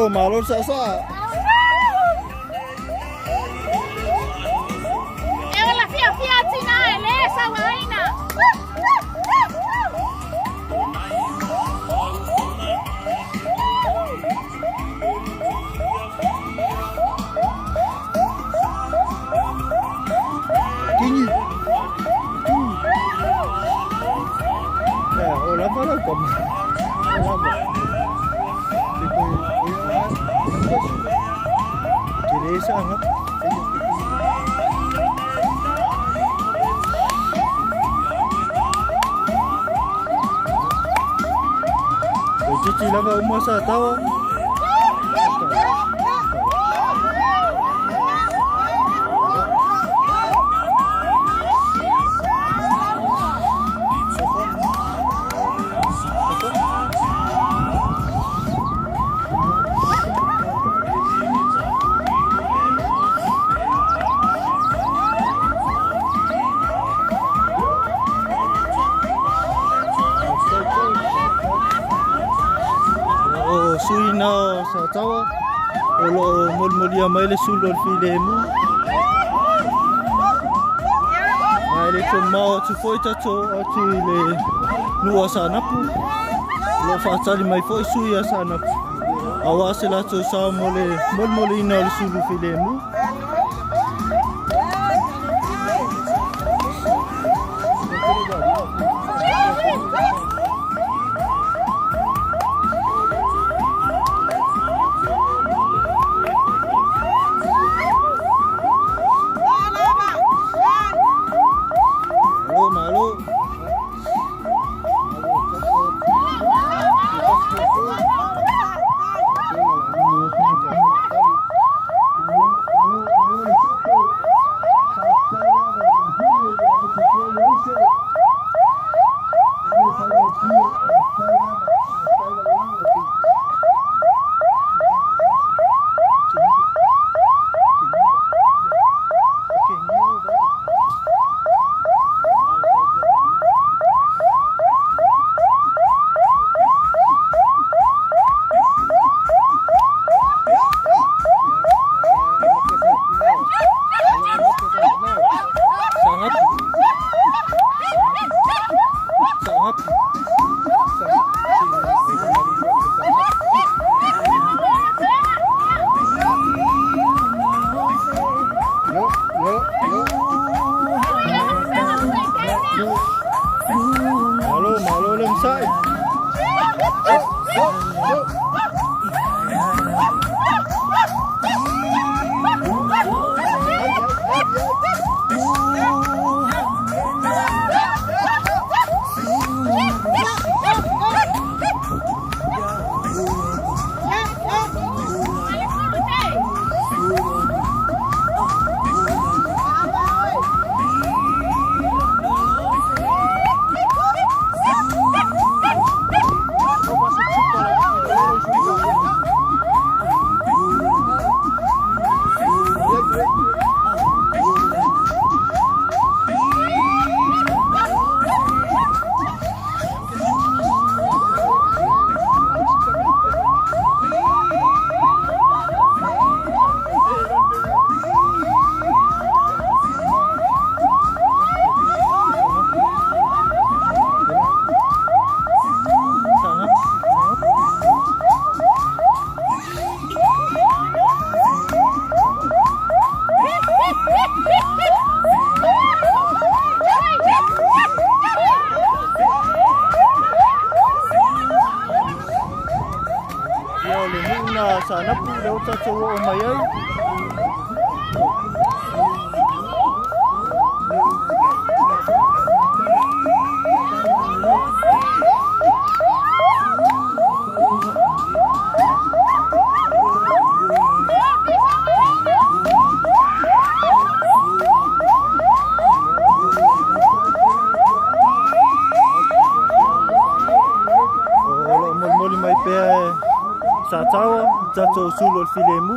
Malo, malo sa'sa'a. E ola fiafia tina e le sauaina. Kingi. O lava lau kama. O lava. Teresa nga. O titi lava uma sa tawa. O suina o sa tawa. O lo molimoli mai le sulu o le filemu. Mai le tumau atu foi tatou atu i le nuu a Saanapu. O lo o faatali mai foi sui a Saanapu. Aua se latou sao mo le molimoliina o le sulu filemu. Malo, malo. Sangat. Sangat. Yo, yo, yo. Malo, malo lang sa. Yo, yo. Sangat. Ia o le nuu na Saanapu lea ua tatou oo mai ai. O loo molimoli mai pea e Sataua tatou sulu o le filemu.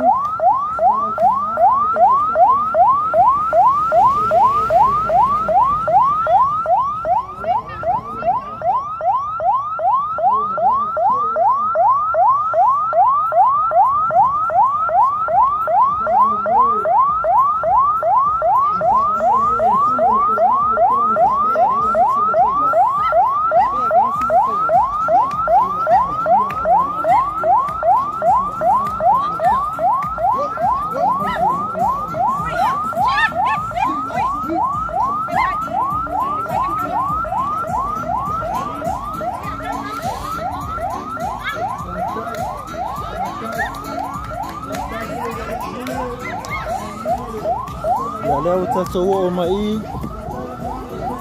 Tatou oo mai i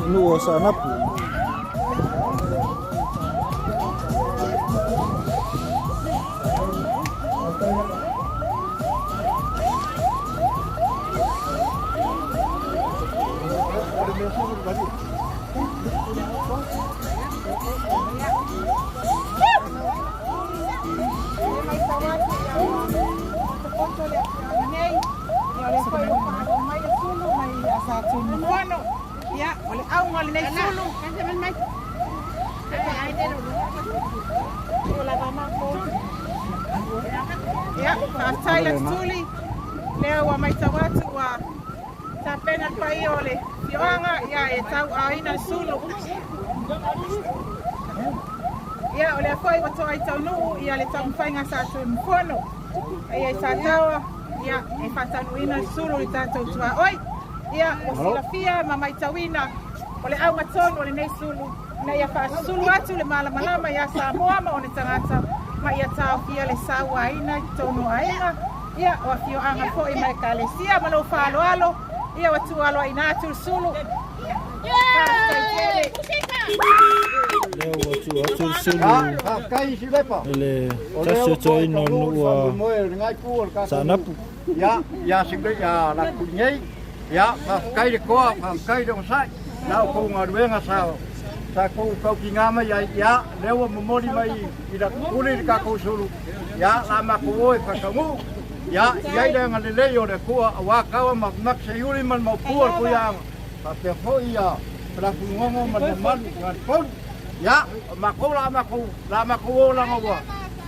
nuu o Saanapu. Ia, faafetai le tutuli, lea ua matau atu ua tapena le paia o le afioaga, ia e tauaaina le sulu. Ia, o lea foi ua toai taunuu ia le taumafaiga sa Tuinufono. Ia i Sataoa, ia e faataunuuina le sulu i tatou tuaoi. Ia, ua silafia ma matauina o le auga tonu o lenei sulu ina ia faasusulu atu le malamalama ia Samoa ma ona tagata ma ia taofia le sauaina i totonu o aiga, ia o afioaga foi ma ekalesia. Ma lou faaaloalo, ia ua tuualoaina atu le sulu. Faafetai tele. Lea ua tuu atu le sulu i le tasi o toeaina o le nuu a Saanapu. Ia, ia sile ia la kuinei. Ia, faafetai le toa, faafetai le onosai. Na o kou galuega sa kou tautiga mai ai, ia, lea ua momoli mai i la pule i le tatou sulu. Ia, la matou o e faataunuu. Ia, i ai le agalelei o le Atua auā taua ma mati seiuli ma le maupua o le Tuiaga. Faapea foi ia Felafugunogo ma le mamalu i Gatipolu. Ia, o matou la matou, la matou o laga ua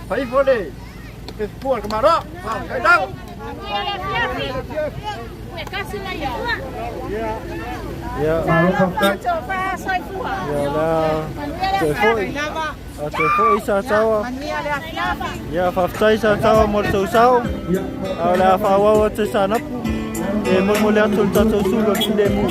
faifo le pefua le tamaloa. Faafetai lava. Ia, ia la toe foi, a toe foi Sataoa. Ia, faafetai Sataoa mo le tausao. A o le a faaauau atu e Saanapu e molimoli atu le tatou sulu o le filemu.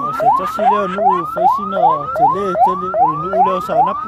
O se tasi lea o nuu fai sina tele tele o le nuu lea o Saanapu.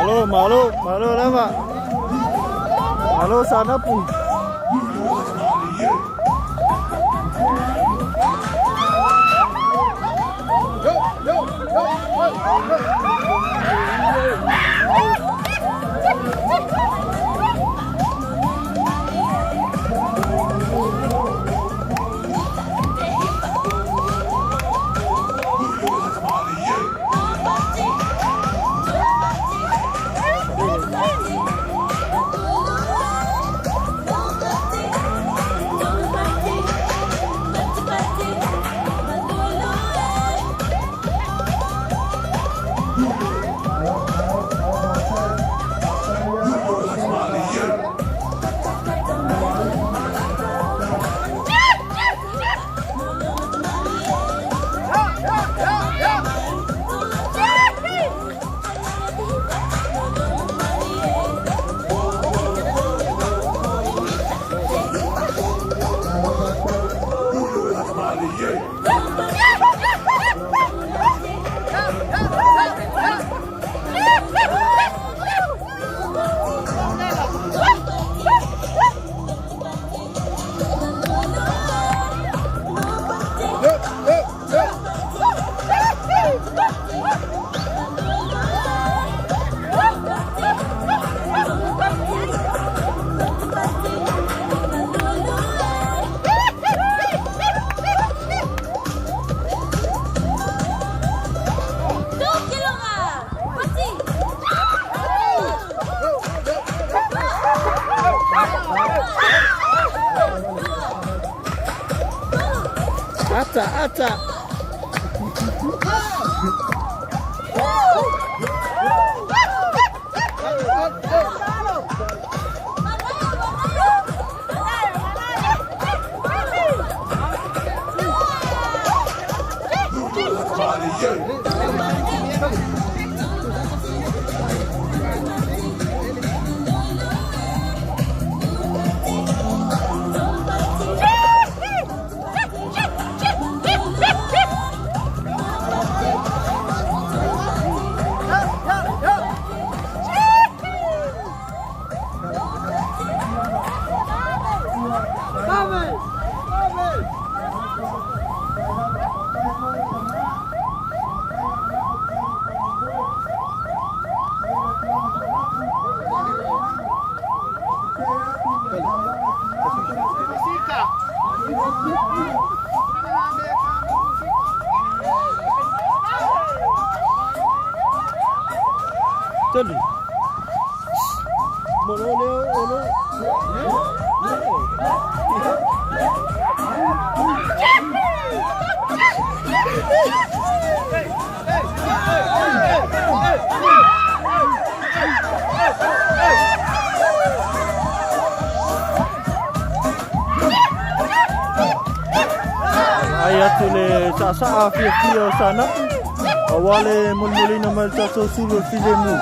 Malo, malo, malo lava. Malo Saanapu. Ata, ata. Tali. Malo leo olo. Ai atu le saasaa fiafia o Saanapu, aua le molimoliina mai le tatou sulu o le filemu.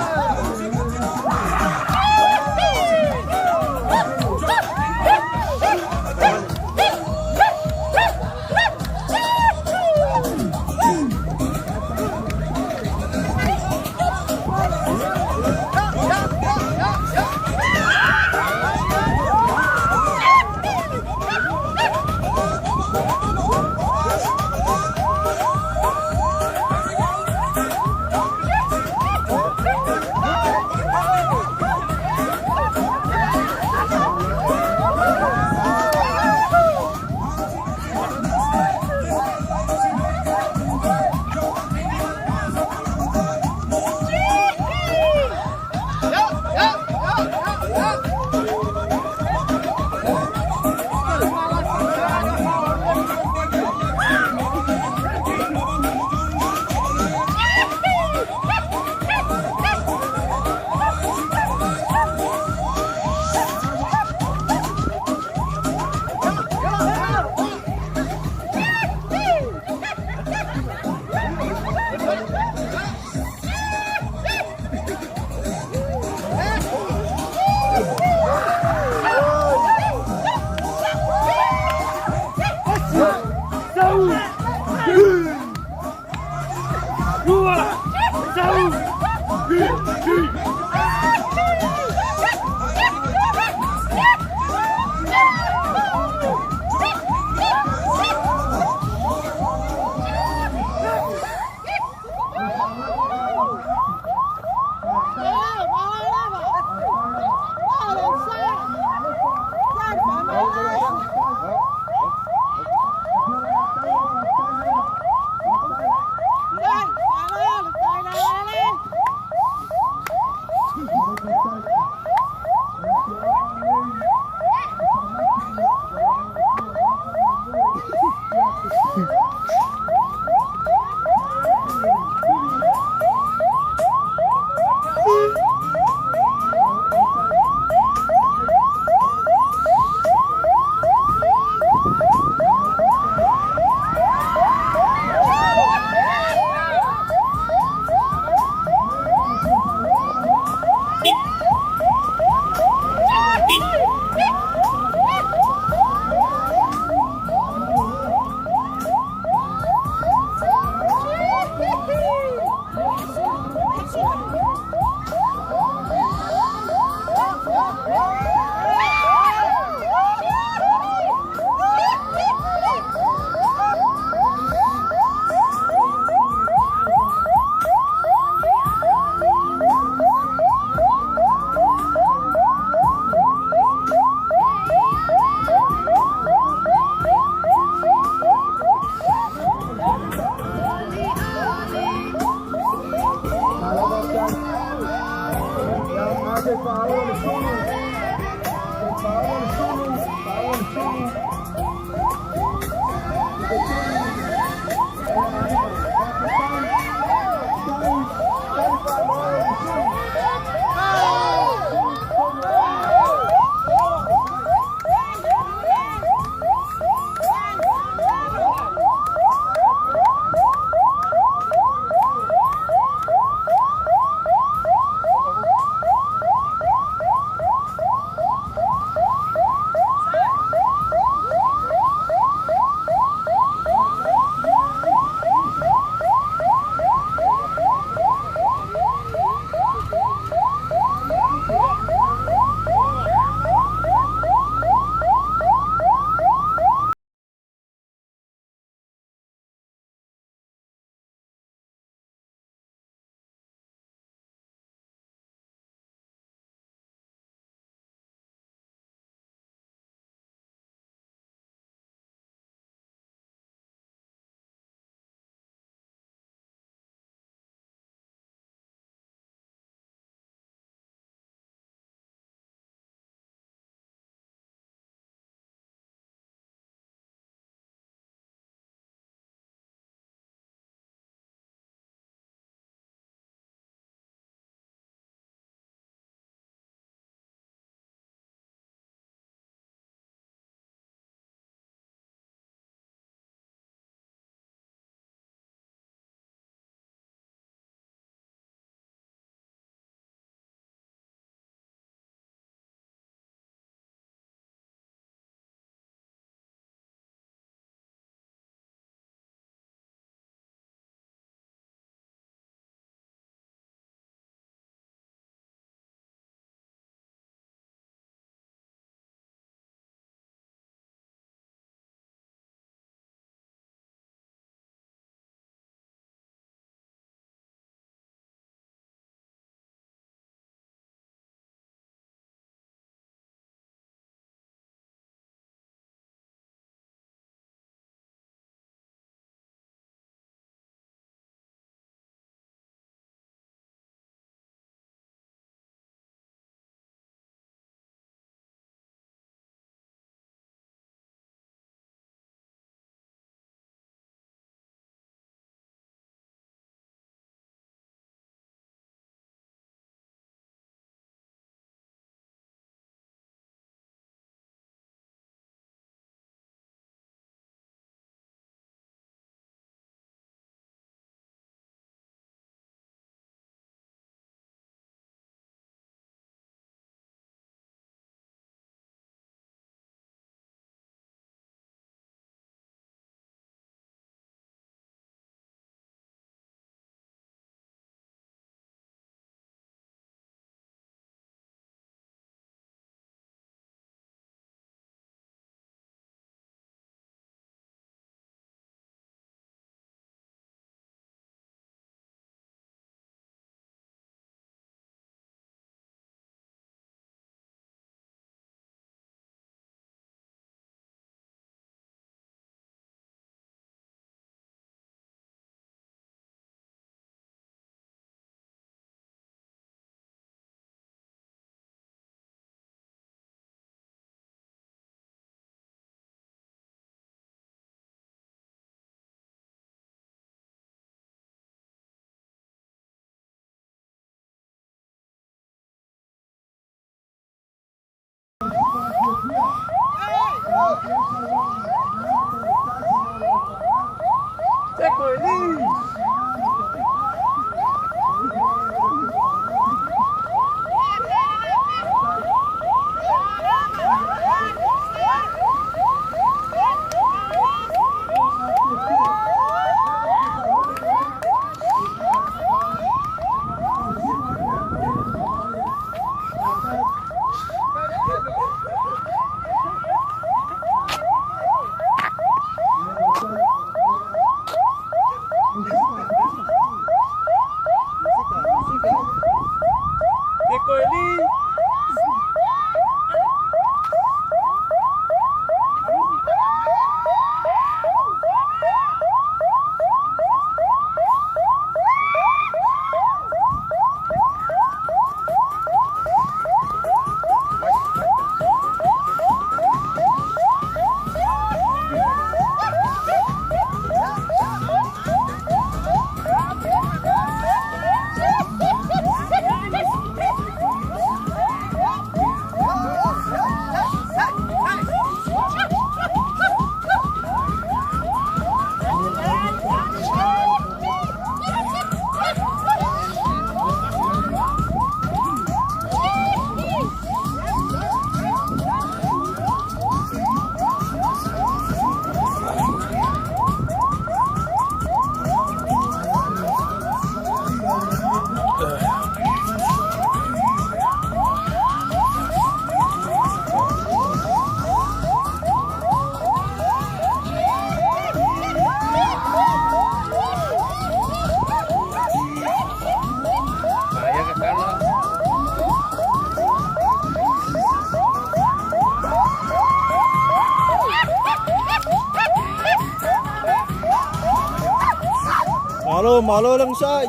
Malo, malo lang sa.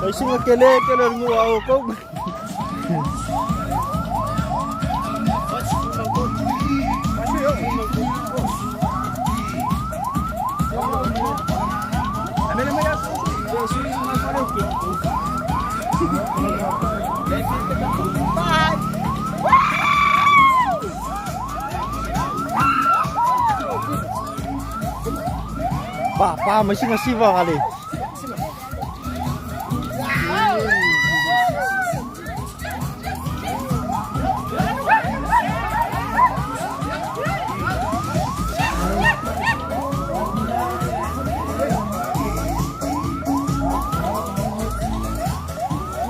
Ay singa kele kele ngu au ko. Pa pa mai singa siva kali.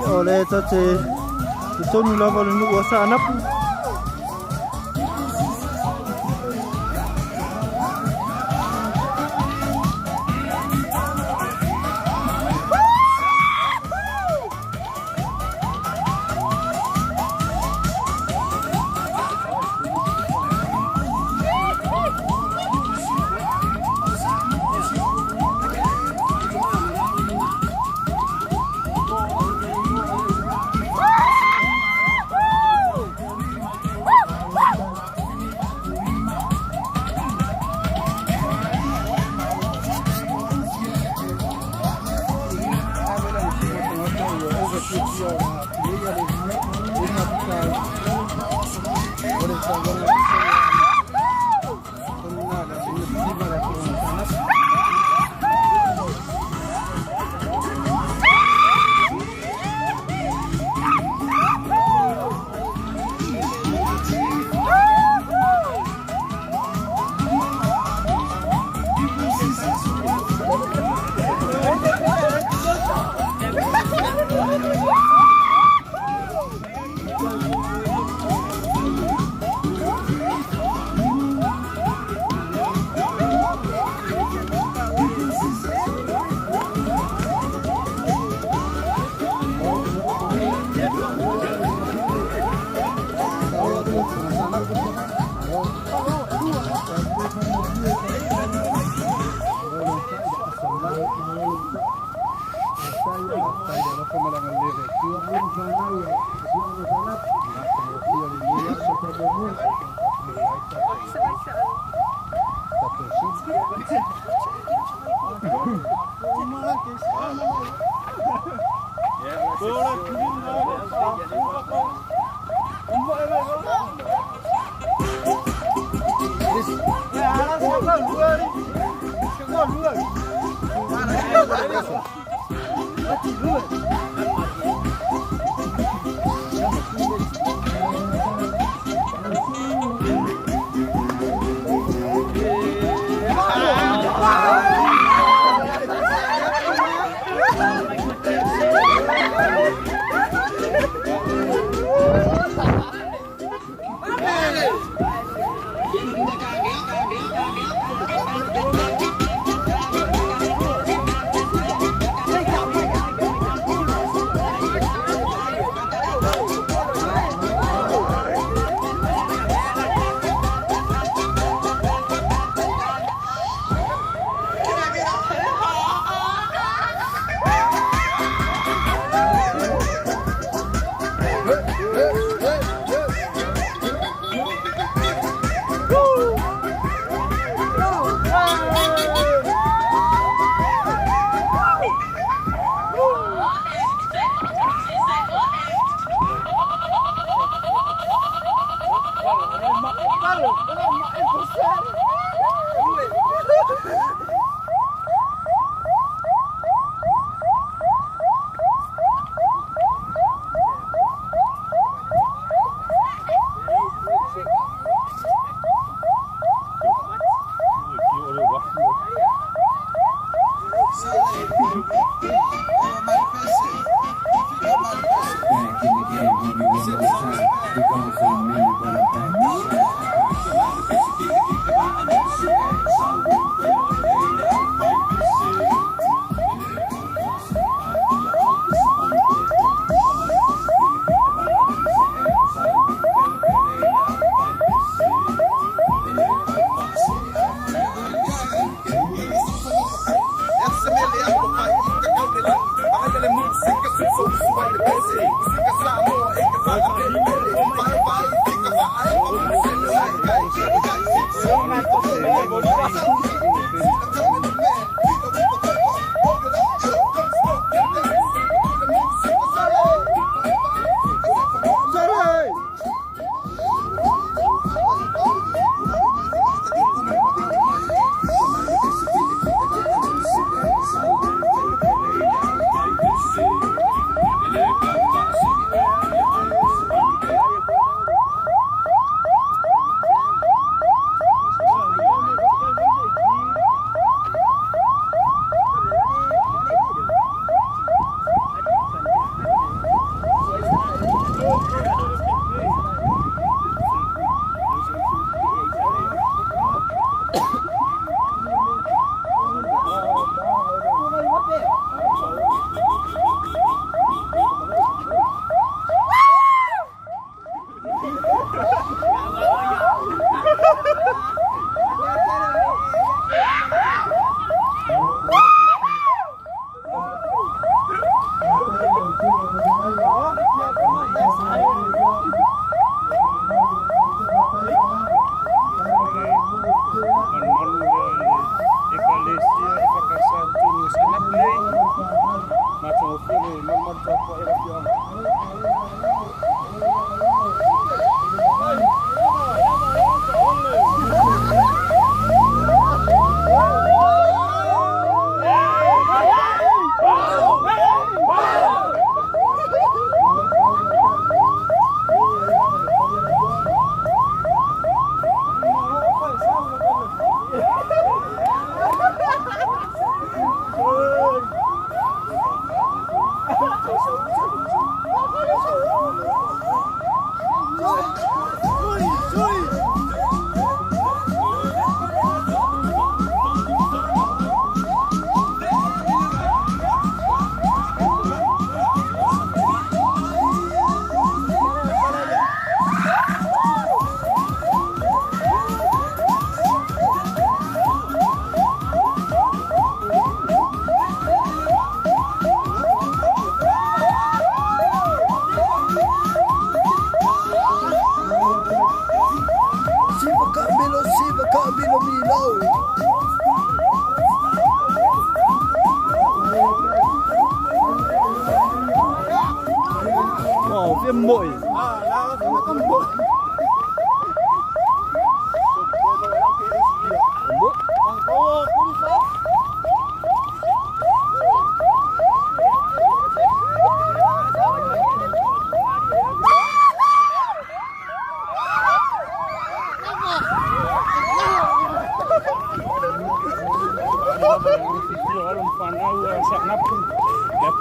O le tate te tonu lava le nuu a Saanapu.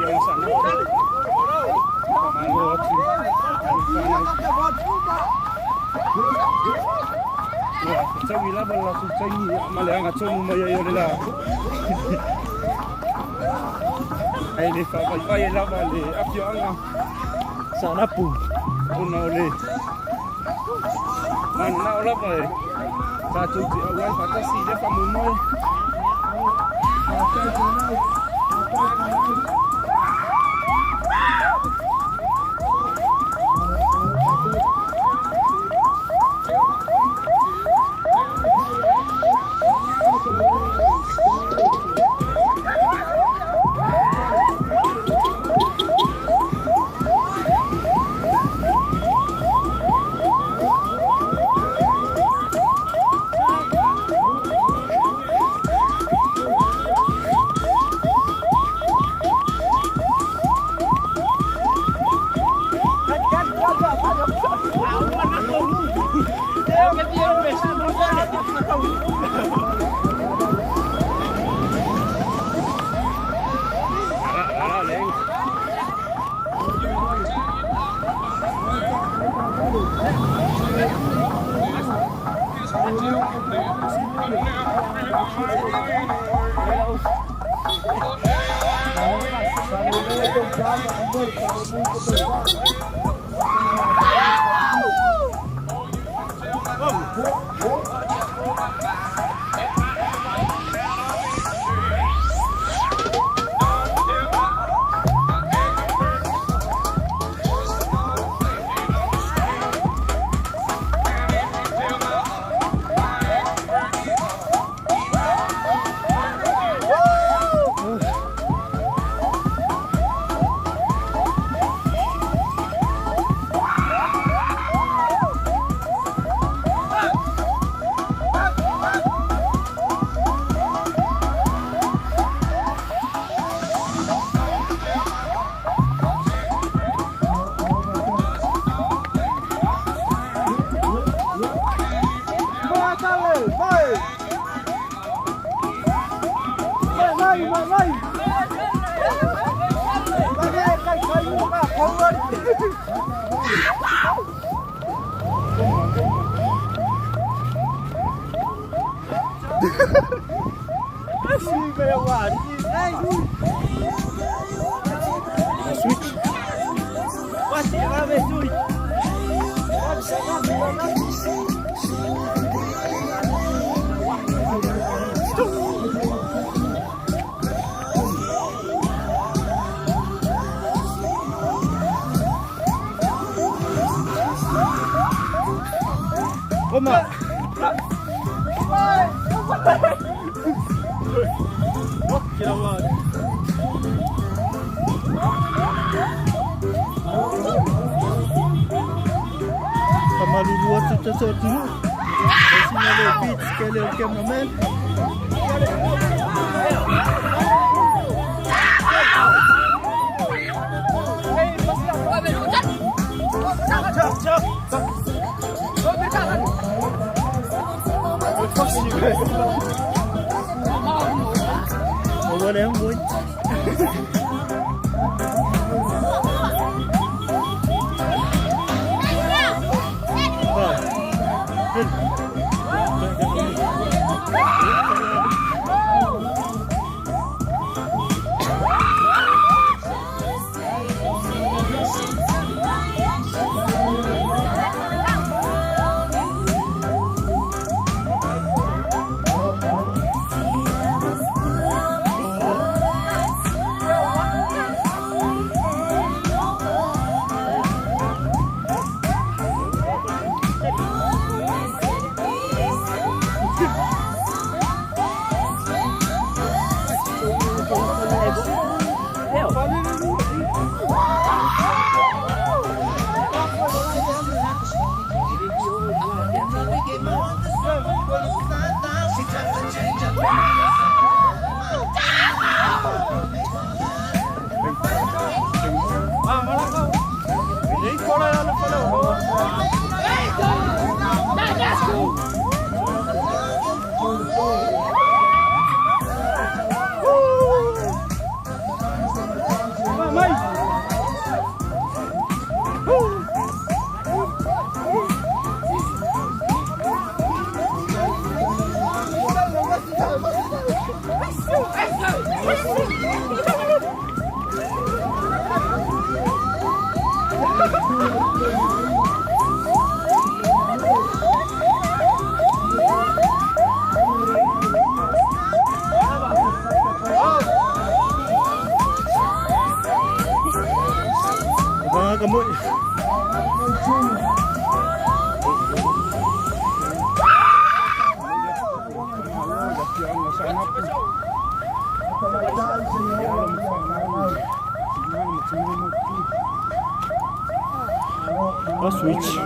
afioaga Saanapu. Faamalo atu i fanau. Ua fetaui lava le latou taimi ma le agatonu mai ai o le la. Ae le faavaivai ai lava le afioaga Saanapu ona o le mananao lava e tatou te auai faatasi i lea faamoemoe. Faamalulu atu tatou atunuu. Sina le beats ke le cameraman. Ua le ngoi. switch.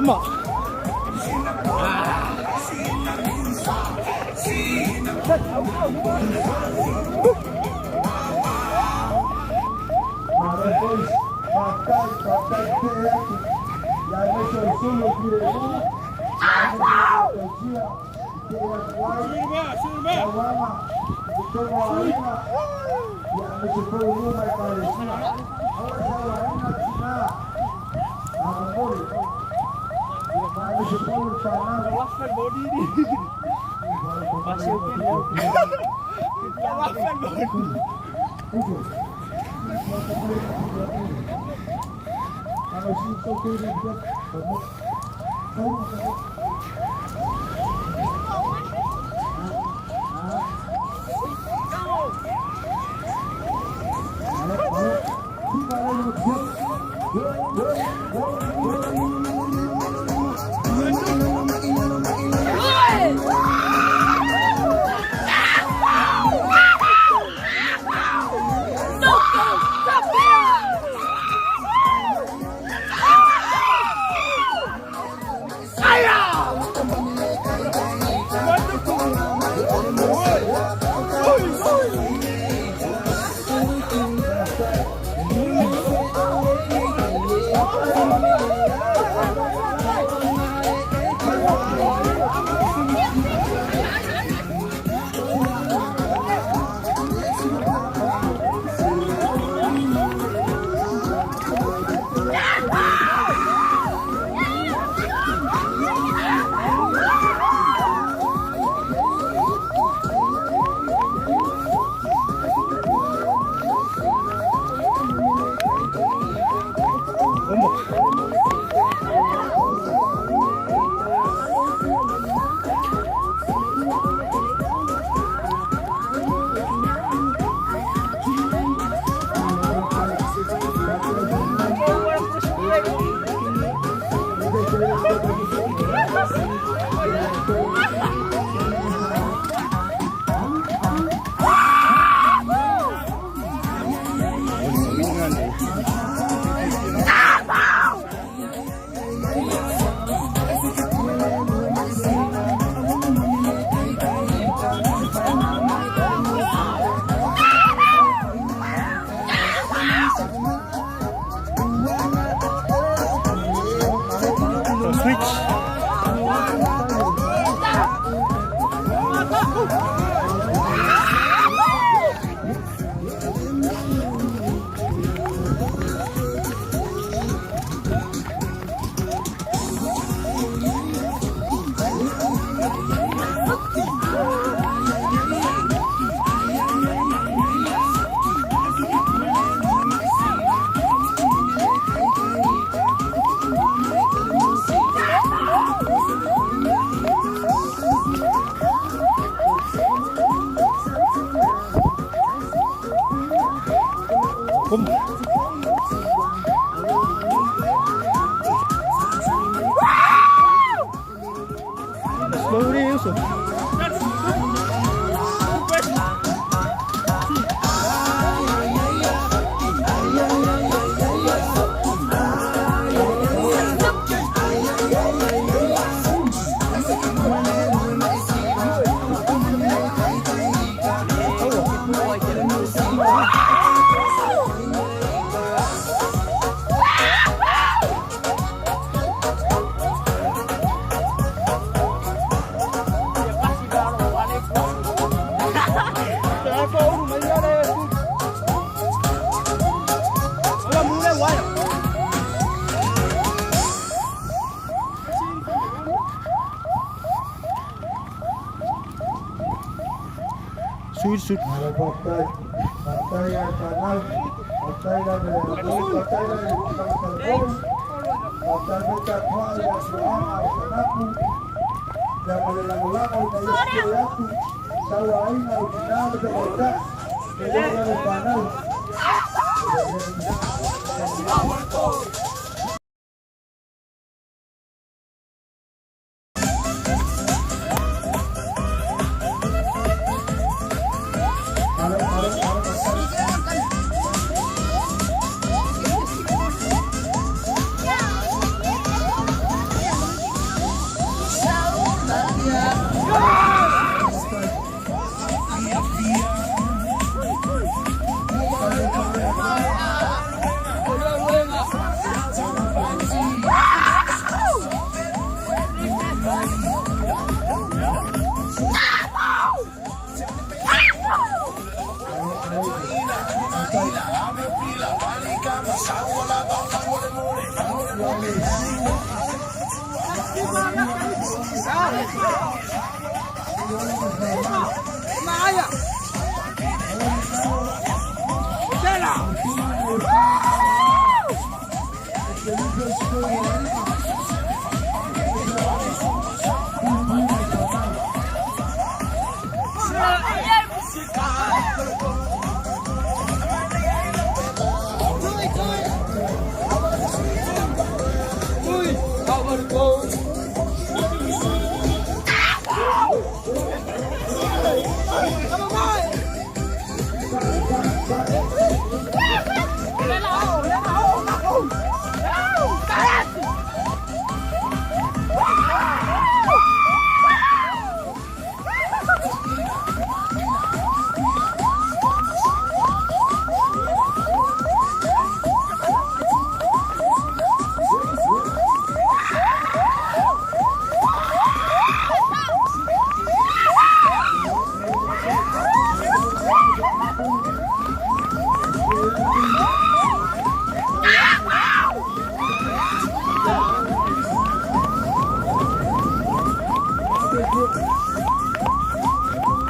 Mama. Slowly uso. Sui sui.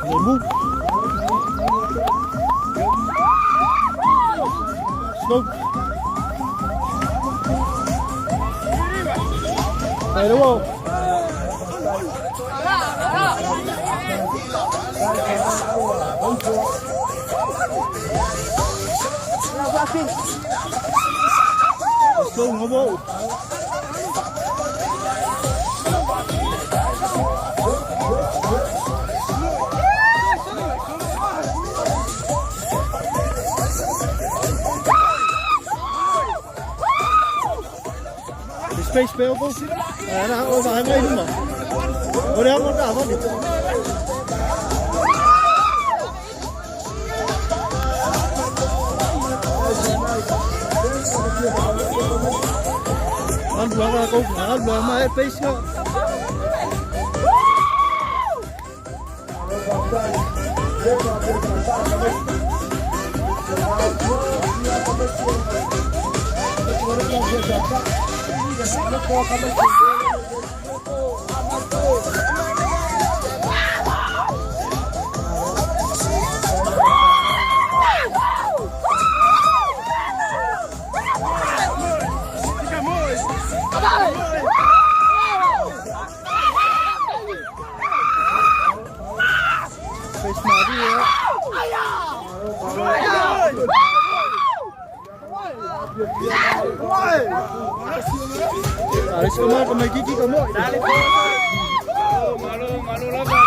Lemu. Slow. Đây đúng không? Slow ngô bộ. Space bell go. À, nó ôi bà ngay đúng không? Ở đây không có cả không? Ăn vừa ra câu ăn vừa mà space nữa. Space mà đi á. A isi ka mai ka mai kiki ka moi. Malo, malo lava.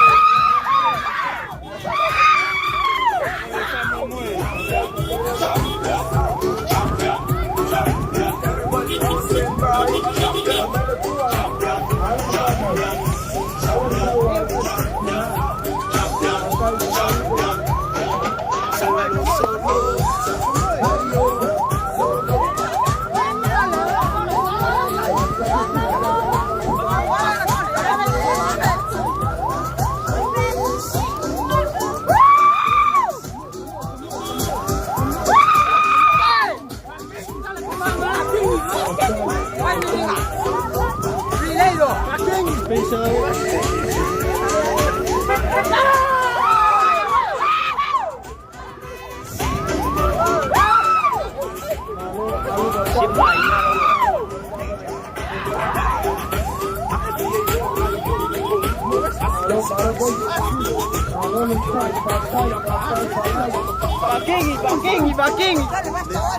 Peisa.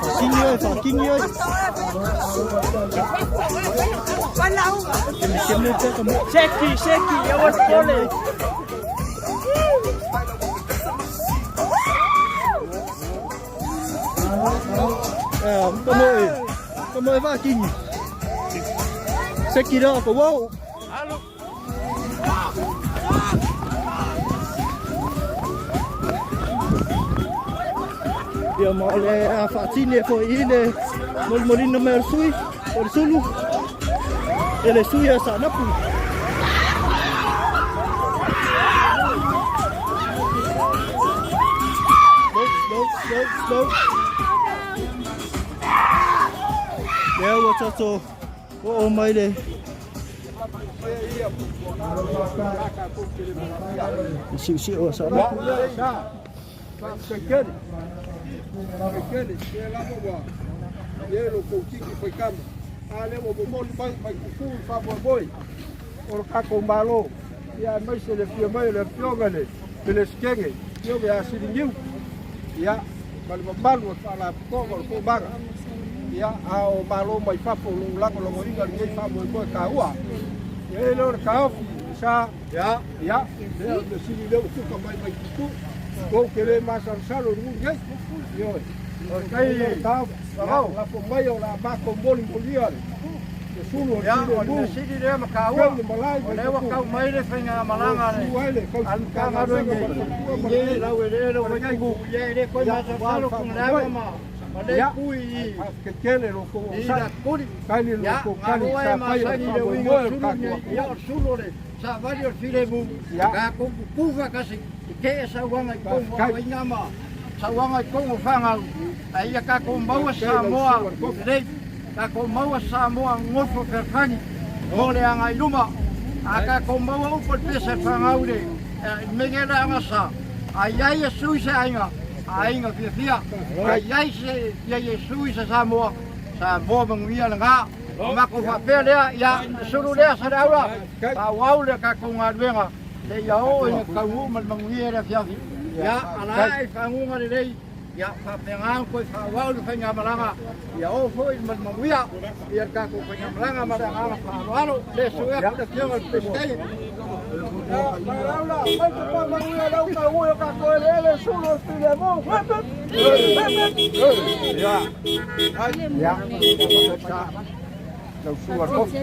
Fakingi oi, fakingi oi. Keme te ka mo. Sheki, sheki, eu was pole. Eh, ka mo e. Ka mo e fakingi. Seki ra ka wow. Ia ma o le a faatini e fo'i i le molimolina mai o le sui o le sulu e le sui a Saanapu. Slow, slow, slow, slow. Lea ua tatou oo mai le si'osi'o a Saanapu. Faafetai se lava ua i lo kou tiki faikama. A lea ua momoli mai mai kuku i faamoemoe o le tatou Malo. Ia aemaise le afio mai o le afioga i le Peresetene, afioga ia Siligiu, ia ma le mamalu o le Faalapotopotoga o le Toomaga. Ia, a o Malo mai fafo o lo o lagolagoina lenei faamoemoe taua. Ia i ai lea o le taofi, sa, ia, ia, lea o le mea sili lea ua tuka mai mai kuku. Tou te le masalosalo i le nuu nei. Ioe. Ia, lafo mai o le a matou molimolia le sulu o le filemu. Sili lea ma kaua, o lea ua kau mai le faigamalaga a le Matagaluega i laueleele o Vaitupu. Ia e le toe masalosalo Pugalea ma le pui i i la kuli. Ia, galua e masani i le uiga o le sulu nei. Ia, o le sulu o le savali o le filemu, tatou tutu faatasi i kee sauaga i totonu o aiga ma sauaga i totonu o fanau, a ia tatou maua Samoa lelei, tatou maua Samoa nofo fealofani mo le agai i luma. A tatou maua upu o le pese fanau i le mea nei o le sa, a i ai Iesu i se aiga, aiga fiafia. A i ai se ia Iesu i se Samoa, Samoa manuia lena. O matou faapea lea, ia sulu lea Saleaula, faaauau le tatou galuega seia oo ina taunuu ma le manuia i le afiafi. Ia, ala ae i faguga lelei, ia faapena ona toe faaauau le faigamalaga, ia oo foi ma le manuia ia le tatou faigamalaga ma le agaga faaaloalo. Le sue atu le Afioga i le Peresetene. Saleaula, mai te faamanuia lau taui o tatou eleele sulu o le filemu. Ia, ia, lau sua le kofi.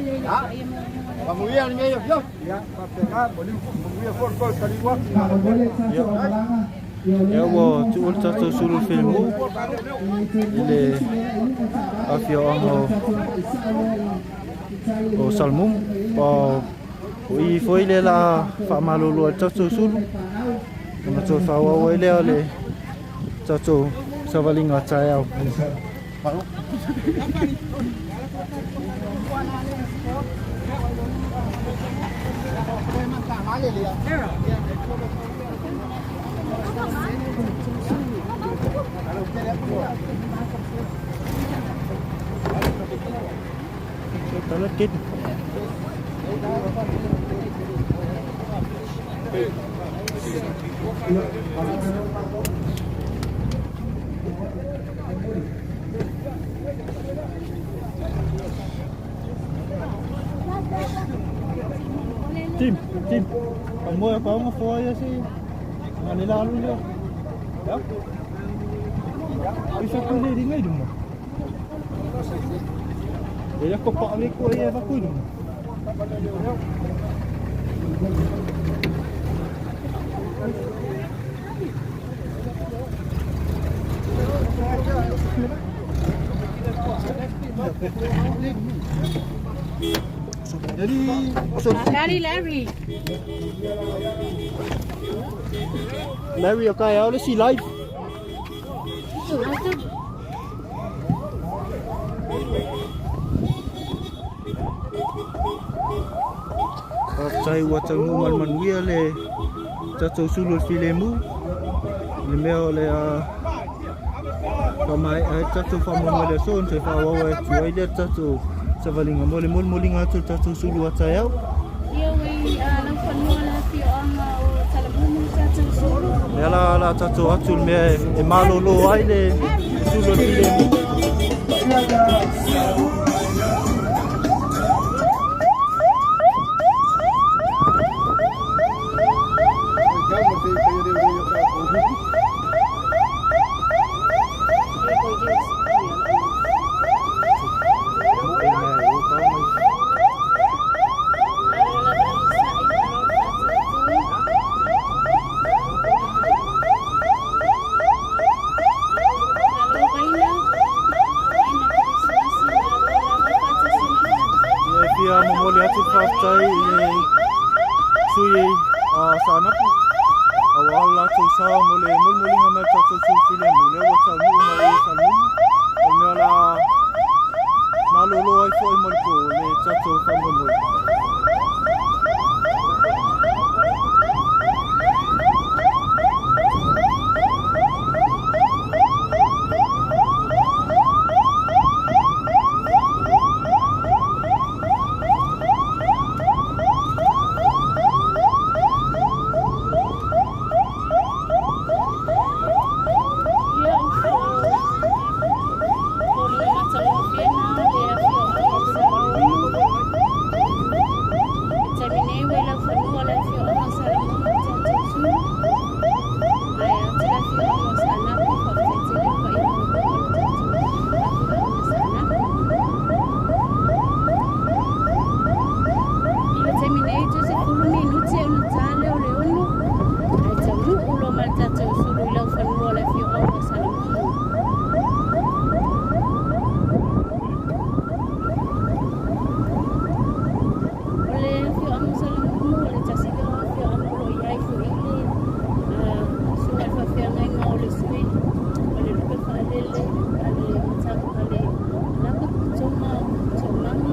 Manuia lenei afiafi. Ia, faapena, manuia foi le toe taliu atu. Ia ua tuua le tatou sulu filemu i le afioaga o Salamumu. O i foi lea la faamalolo ai le tatou sulu ona toe faaauau ai lea o le tatou savaliga taeao. Tala kid. Tim, Tim. Ka moe ka onga foa ia se. Nga le la alu lea. Ya. Isa ku le ringa i luma. E ia ko pa le ko ia va ku i luma. Larry, Larry. Larry o kai au le si live. Faafetai ua taunuu ma le manuia le tatou sulu o le filemu i le mea o le a faamaea ai le tatou faamoemoe i le aso ona toe faaauau atu ai lea le tatou savaliga mo le molimoliga atu o le tatou sulu a taeao. Ia ui laufanua le afioaga o Salamumu le tatou sulu. Lea la la tatou atu le mea e malolo ai le sulu o le filemu. Ia fia momoli atu le faafetai i le sui a Saanapu aua le latou sao mo le molimoliga mai o le tatou sui filemu lea ua taunuu mai i Salamumu. O le mea o le a malolo ai foi mo le po le tatou faamoemoe. I le taimi nei, toe 10 minute ona ta lea o le 6, ae taunuu loa ma le tatou sulu i laufanua o le afioaga o Salamumu. O le afioaga o Salamumu, o le tasi lea o afioaga o lo o i ai foi le susuga i le faafeagaiga o le sui o le Lupe Faalele a le Mataupu a le Lapotopotoga o Toomaga,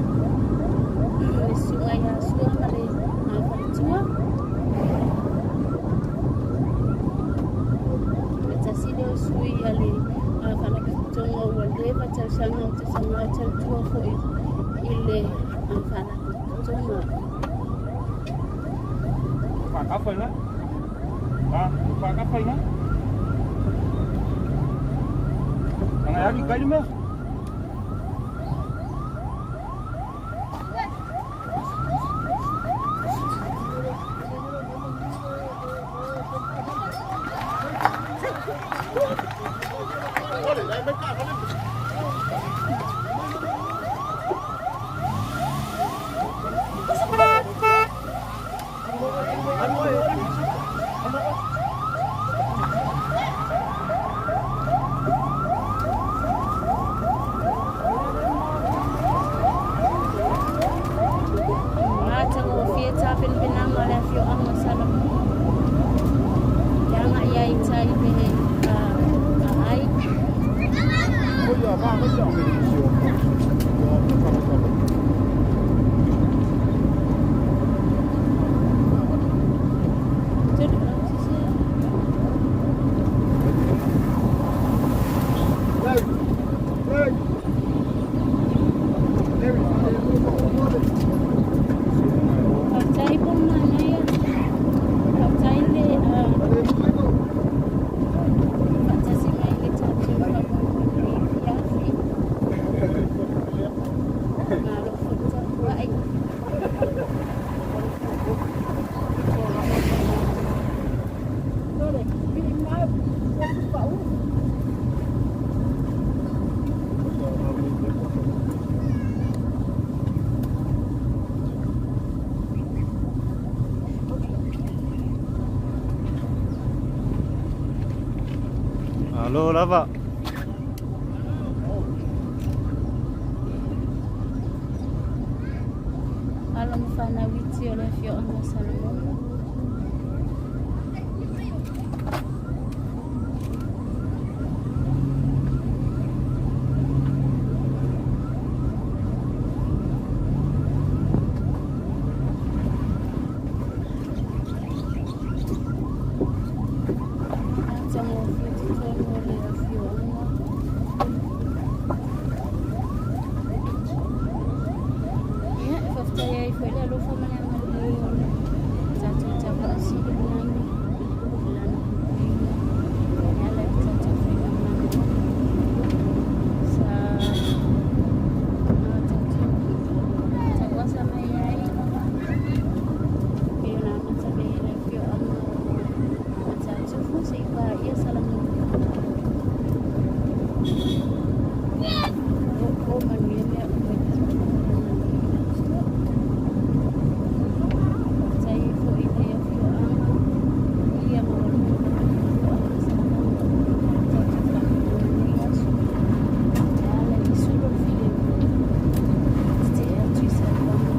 le susuga ia Sua ma le Faletua. O le tasi lea o sui a le Faalapotopotoga ua leva tausaga o tausaga o tautua foi i le Faalapotopotoga. Matagofie tapenapenaga o le afioaga o Salamumu. Le agai ai i tai le aai. Faafetai po o manaia. Faafetai le faatasi mai i le tatou faamoemoe i lenei afiafi. Malo lava. Alo ma fanau iti o le afioaga o Salamumu. Matagofie totonu o le afioaga. Ia, e faafetai ai foi le alofa ma le agalelei o le tatou Tapaasili i lagi i lana puipuiga e ala i le tatou faigamalaga sa tatou tauasa mai ai pei ona amata mai ai le afioaga o Matatufu seia paia Salamumu. O manuia mea uma i totonu o lana Atua. Faafetai ai foi i le afioaga ia maualuga o le afioaga Salamumu tatou faamoemoe i lenei aso. E ala i sulu o le filemu tetee atu i sauaga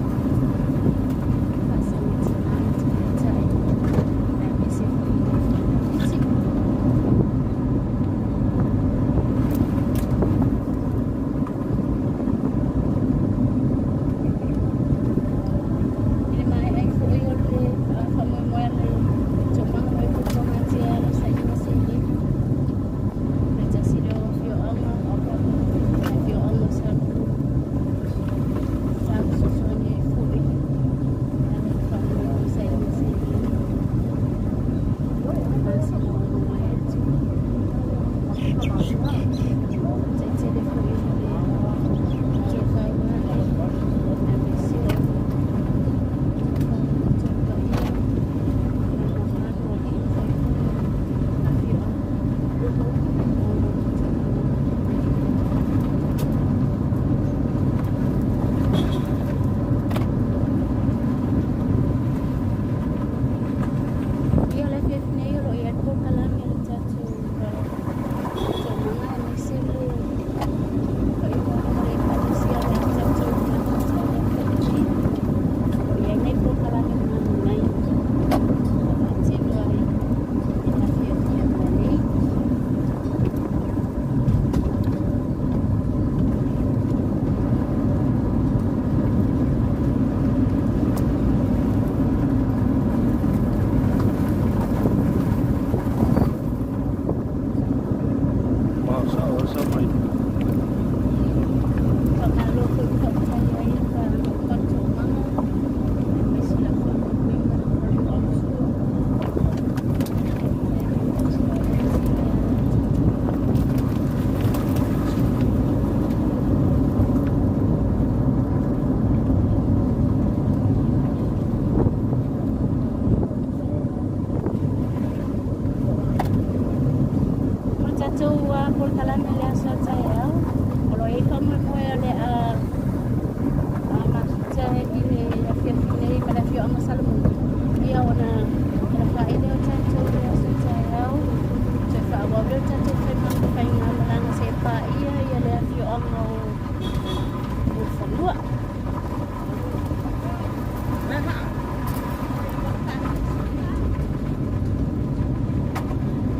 faasagi tina ma tamaitai aemaise foi i le fanauiti. I le maea ai foi o le faamoemoe a le Toomaga mo le Puapuagatia e ala sailiga seleni le tasi lea o afioaga, le afioaga o Salamumu sa fesoasoani ai foi e ala i le faamoemoe o sailiga seleni i le masina ua mavae atu. Taitele foi o le tofa ua ae aemaise o le tofa paia ma le mamalu o alii ma faipule o afioaga o lo toomaga. Ia, o le afiafi nei o lo o i ai le polokalame a le tatou toomaga aemaise le faaiuga o le Ekalesia o le tatou amata i le afiafi nei. O lo o i ai nei polokalame manaia e faatino ai i le afiafi ananei. Faamalo foi le faafetai ai i le vaega o Toomaga aemaise lau faamoemoega o le Ausu. O le tatou polokalame i le aso a taeao, o lo o i ai faamoemoe o le a mafuta i le afiafi nei ma le afioaga o Salamumu, ia ona talafaai lea o tatou i le aso a taeao, toe faaauau lea o le tatou faigamalaga seia paia le afioaga o Mulifanua.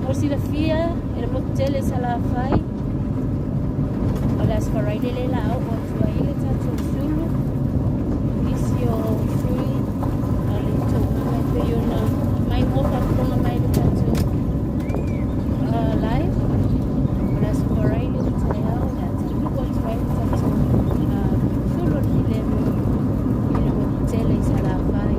Mo le silafia e le motu tele i Salafai, o le Aso Faraile lea la a oo atu ai le tatou sulu, nisi o sui a le taumaga e pei ona mai mo faafofoga mai le tatou live. O le Aso Faraile le taeao o le a taunuu atu ai le tatou sulu o le filemu i le motu tele i Salafai.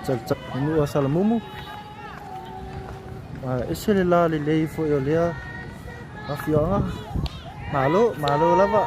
Nuu a Salamumu. A ese le la lelei foi o lea afioaga. Malo, malo lava.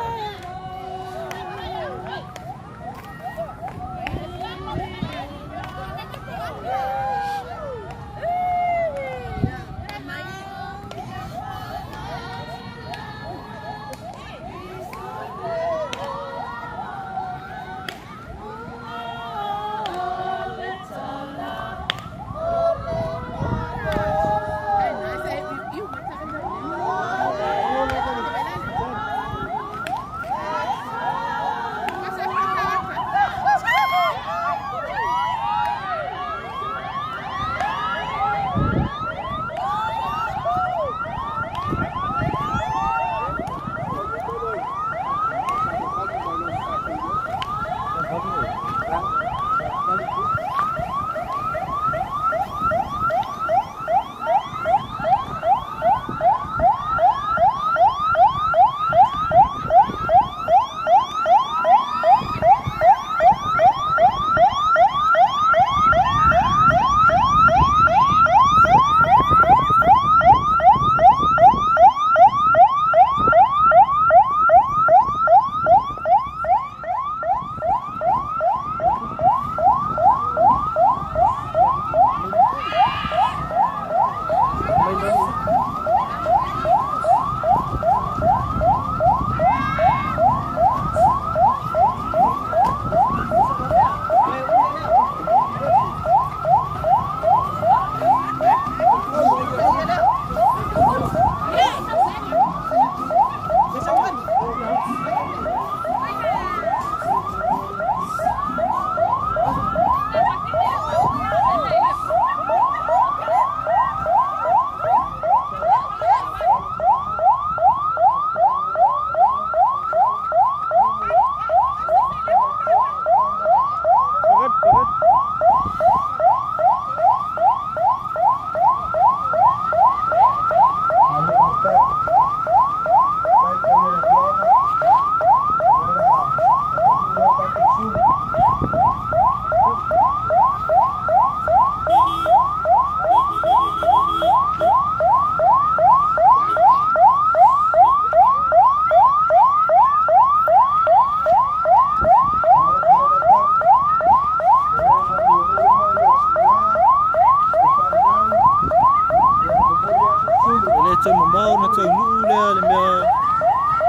E le tau mamao ona taunuu lea le mea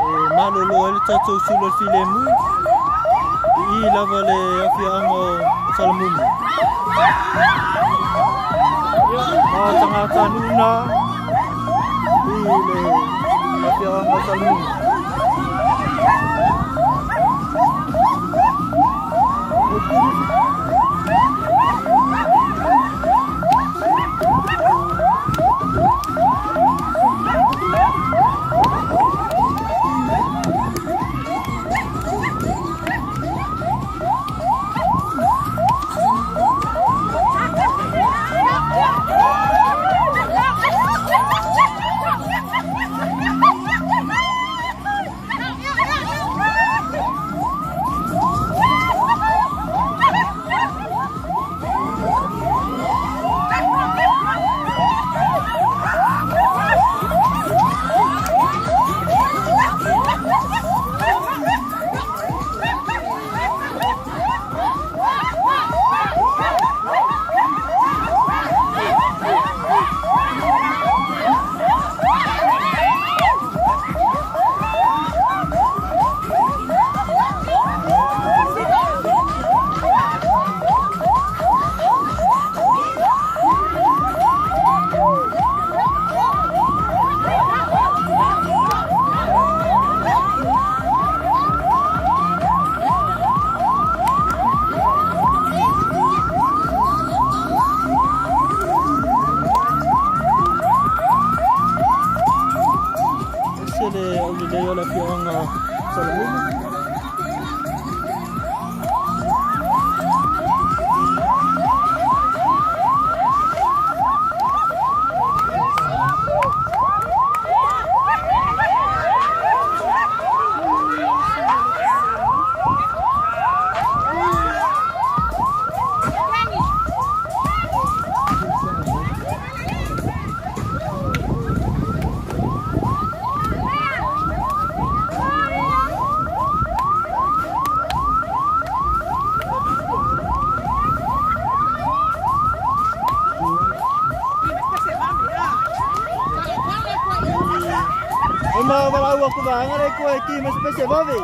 e malolo ai le tatou sulu o le filemu i i lava le afioaga o Salamumu. Ma o tagatanuu na i le afioaga o Salamumu. Ese le aulelei o le afioaga o Salamumu. ma valau aku vaega le koe ki ma se pese vave.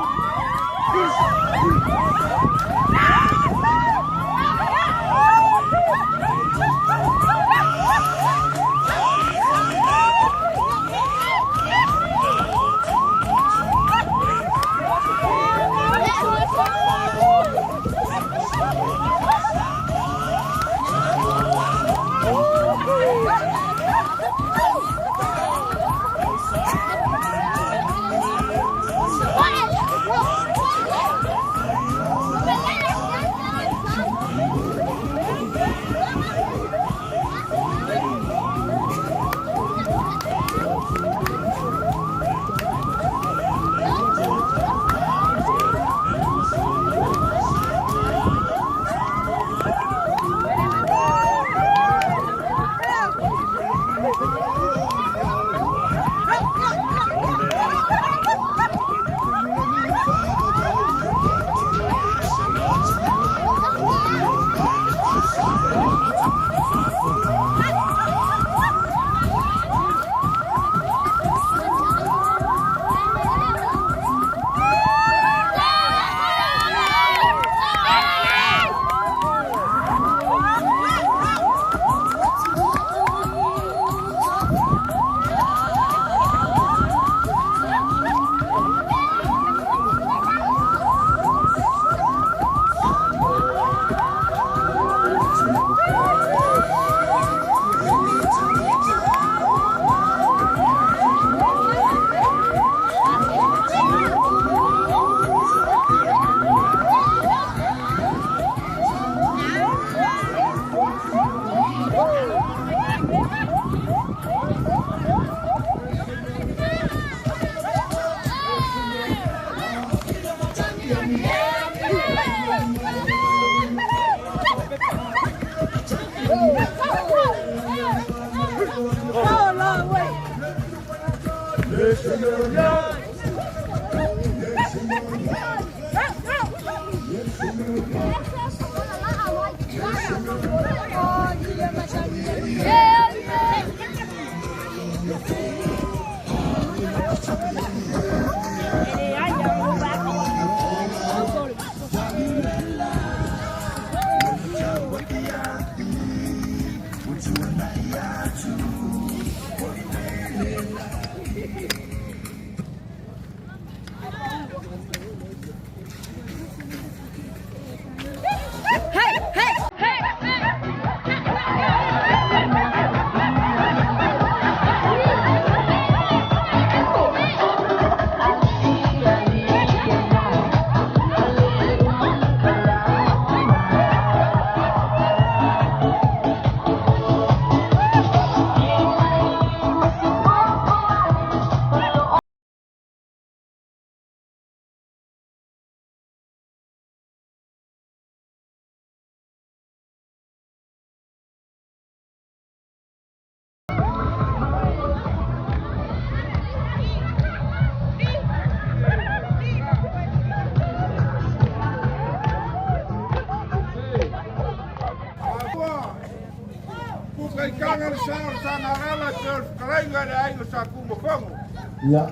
Ia,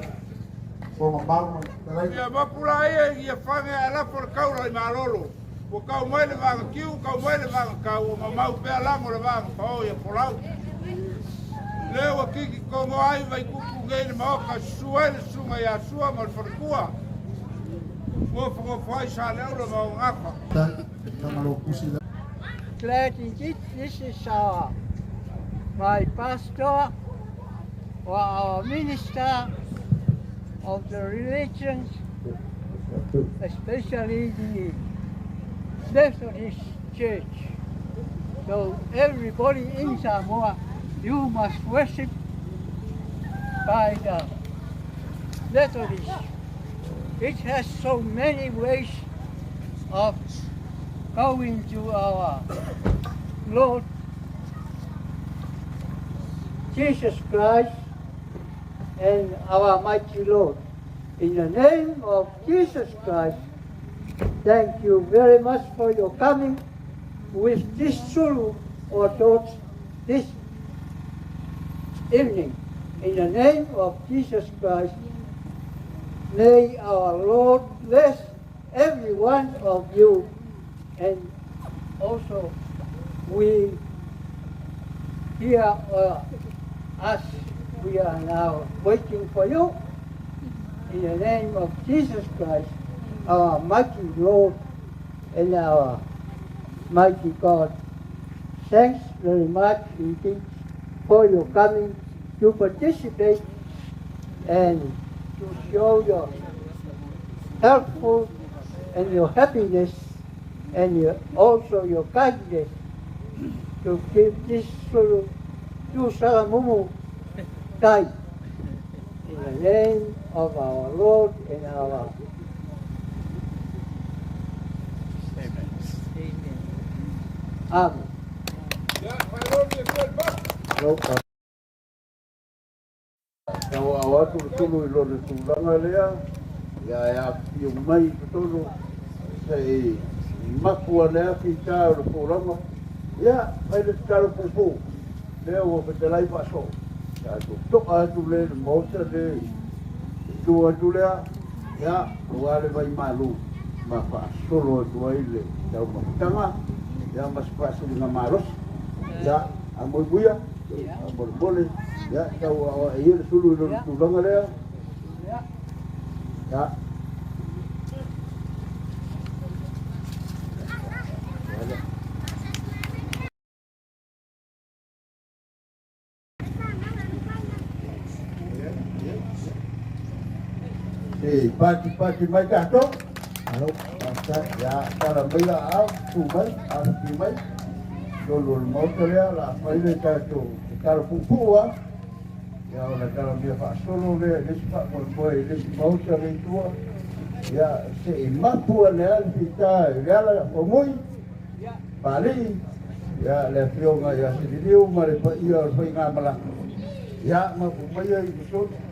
o mau ma le Ia mapula ia ia whange a lafo le kaura i malolo. Ua kau mai le vanga kiu, kau mai le vanga kau, o mamau pea lango le vanga pao ia polau. Lea ua kiki kongo ai vai kupu ngei le maoka, susu ai le sunga ia sua ma le whanakua. Ngofo ngofo ai sa le aula ma o ngafa. Glad indeed this is our, my pastor or our minister of the religions, especially the Methodist Church. So everybody in Samoa, you must worship by the Methodist. It has so many ways of going to our Lord Jesus Christ and our mighty Lord. In the name of Jesus Christ, thank you very much for your coming with this sulu or torch this evening. In the name of Jesus Christ, May our Lord bless every one of you, and also we here us, we are now waiting for you. In the name of Jesus Christ, our mighty Lord and our mighty God. Thanks very much indeed for your coming to participate and to show your helpful and your happiness and also your kindness to keep this sulu Salamumu tight. In the name of our Lord and our Amen. Tau au atu le tulu i lona tulaga lea, ia e afifio mai i totonu se i mapu ane ake i tā o le folauga. Ia, fai le tatalo puupuu, lea ua fetalai faasoo. Tatou to'a atu lea i le maota le i tua atu lea, ia, aua le vai malu ma faasolo atu ai le taumafataga, ia ma se faasiliga malosi. Ia, a muimuia, a molemole, ia, tau aoae ia le sulu i lona tulaga lea. Ia. E pati pati mai tatou. Alo, ia tala mai la au, tu mai, afi mai. Lolo le maota lea, la fai le tatou tatalo puupuu a. Ia ona tala mea faasolo lea, le isi faamoemoe i le isi maota le i tua. Ia se i mapu ane a le fita i le ala o mui, Paalii, ia le afioga ia Sililiu ma le paia o le faigamalaga. Ia mapu maia i totonu.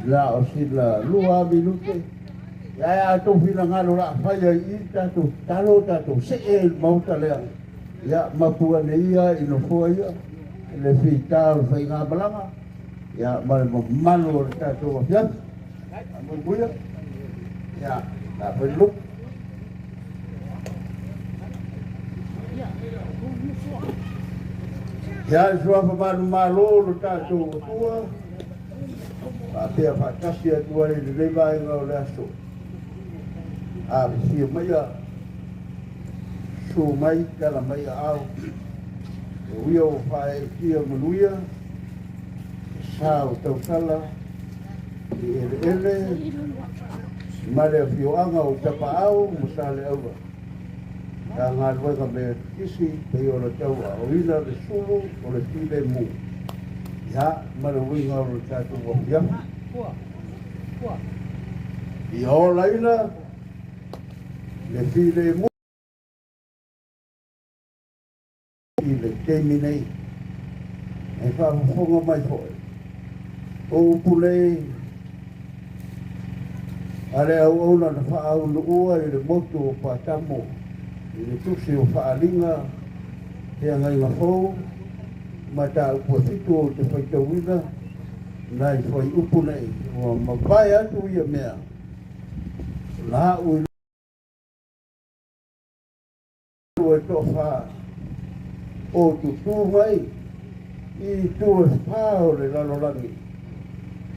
La o sila 2 minute. Ia e a tou finagalo la fai ai i tatou tatalo tatou see i le maota lea. Ia mapu ane ia i nofoa ia le fita o le faigamalaga. Ia ma le mamalu o le tatou afiafi. Muimuia. Ia, la fai lupu. Ia le suafa manumalo lo tatou Atua, faapea faatasi atu ai i lenei vaega o le aso. Afifio maia, susu mai, tala mai aao, e uia ua faaeetia manuia, sa o tausala i eleele ma le afioaga o Tapaau ma Saleaula. Ta galuega me kisi pei o le tau aoina le sulu o le filemu. Ia, ma le uiga o le tatou afiafi. Ia olaina le filemu i le taimi nei. E faafofoga mai foi o upu nei a le auauna na faaunuua i le motu o Patamo i le tusi o Faaaliga Feagaiga Fou ma mataupu e 7 ou te faitauina nai fuaiupu nei ua mavae atu ia mea la ui e toafa o tutū mai i itu e whā o le lalolagi.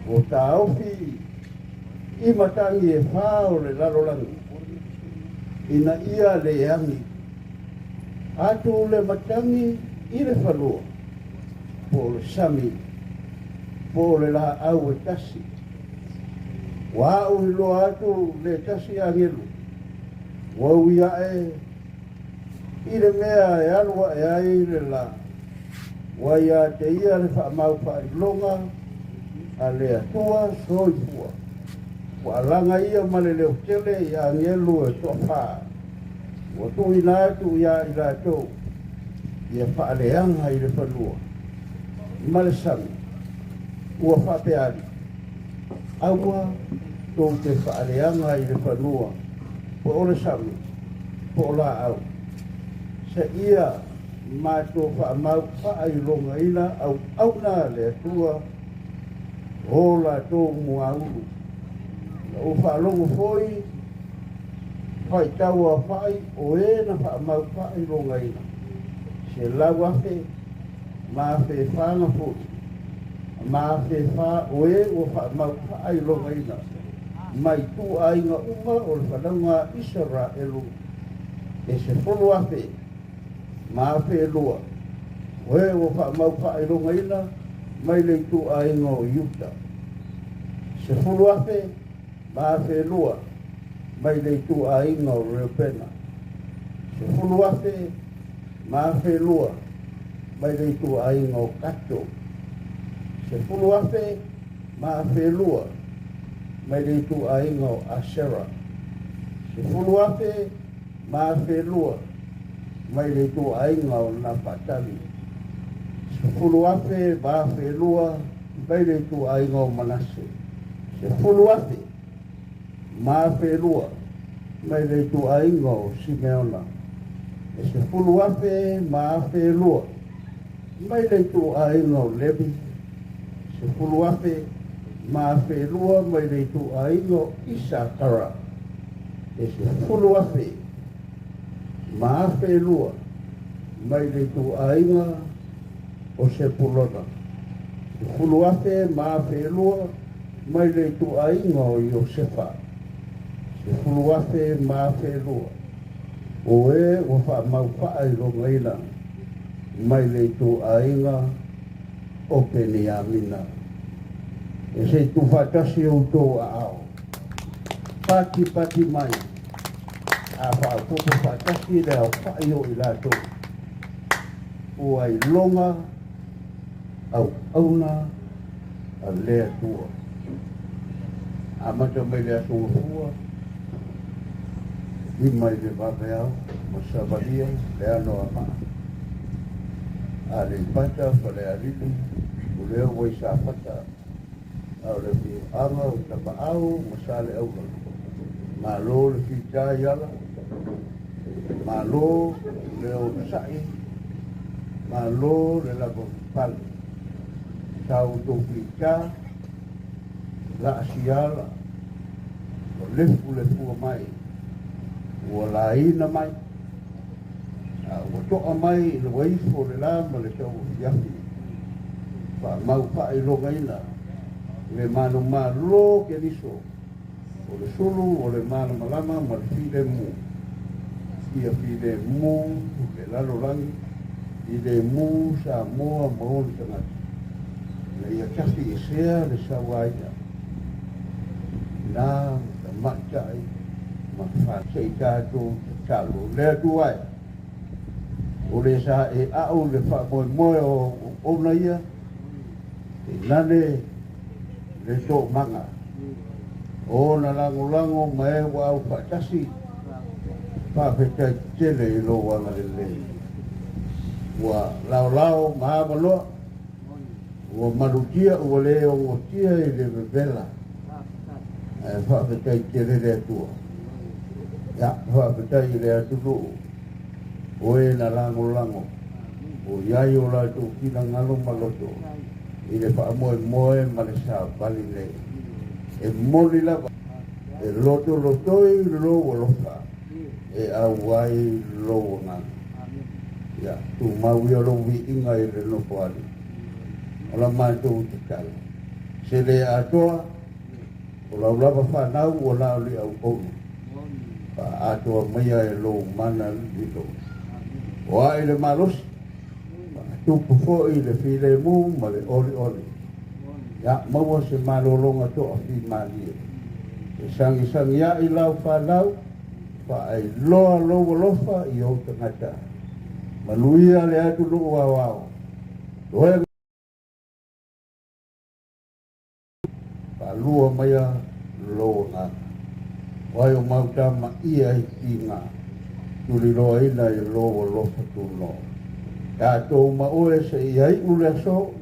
O tāofi i matangi e whā o le lalolagi. Ina ia le angi. Atu le matangi i le whanua. Po le sami. Po le la au e tasi. Wa au i loa atu le tasi angelu. Wa ui ae i le mea e alua e ai le la. Wa ia te ia le whaamau whailonga a le atua soifua. Wa alanga ia ma le leo tele i angelu e toa. Wa tuina atu ia i latou ia whaaleanga i le whanua. Ma le sami. Ua whaapeali. Aua tō te whaaleanga i le whanua. Po o le sami. Po o la au. Se ia mātou whaamau whaailoga ina au auna le atua o la tō muaulu. Na ou faalogo foi faitau aofa'i o e na faamau faailogaina, 100,000 ma 4,000 na fo'i, ma 4,000 o e ua faamau faailogaina mai ituaiga uma o le fanauga a Isaraelu, e 10,000 ma 2,000 o e ua faamau faailogaina mai le ituaiga o Iuta, 10,000 ma 2,000 mai le ituaiga o Reubena, 10,000 ma 2,000 mai le ituaiga o Kato, 10,000 ma 2,000 mai le ituaiga o Asera, 10,000 ma 2,000 mai le ituaiga o Nafatali, 10,000 ma 2,000 mai le ituaiga o Manase, 10,000 ma 2,000 mai le ituaiga o Simeona, e 10,000 ma 2,000 mai le ituaiga o Levi, 10,000 ma 2,000 mai le ituaiga o Isakara, e 10,000 ma 2,000 mai le ituaiga o Sepulona, 10,000 ma 2,000 mai le ituaiga o Iosefa, 10,000 ma 2,000 o e ua faamau faailogaina mai le ituaiga o Peniamina. E se i tuufaatasi outou aao, patipati mai, a faaopoopo faatasi le aofa'i o i latou ua iloga auauna a le Atua. Amata mai le aso Gafua, 5 i le vaveao ma savalia le ano a maa. Aleipata, Falealili, o lea ua i Safata, a o le afioaga o Tapaau ma Saleaula. Malo le fita i ala, malo le onosai, malo le lavapapale. Sa outou fita, laasiala, ua lefu le fua mai, ua laina mai, a ua to'a mai i le uaifo o le la ma le tauafiafi, faamau faailogaina le manumalo Keriso o le sulu o le malamalama ma le filemu, ia filemu le lalolagi, filemu Samoa ma ona tagata, ina ia tafiesea le sauaina, na tamaitai ma fa se i tatou tatalo le Atua e, o le sa e a'u le faamoemoe o auauna ia, tainane le toomaga o ona lagolago ma e ua aufaatasi, faafetai tele i lou agalelei. Ua laolao ma avanoa, ua malutia, ua le ogotia i le vevela, ae faafetai tele le Atua. Ia, faafetai i le atunuu o e na lagolago, o i ai o latou finagalo ma loto i le faamoemoe ma le savali nei. E moni lava, e lotolotoi lou alofa e auai lou agaga. Ia, tumau ia lou viiga i le nofoalii. O la matou tatalo, se le atoa, o lau lava fanau ua na o le auauna, faaatoa maia e lou mana lilo. O ae le malosi, faatupu foi le filemu ma le olioli. Ia maua se malologa toafimalie. E sagisagia'i lau fanau, faailoa lou alofa i ou tagata. Manuia le atunuu aoao. Toe faalua maia lou agaga. O ai o mauta ma ia i tiga, tuliloaina i lou alofa tunoa. Tatou ma oe seia iu le aso,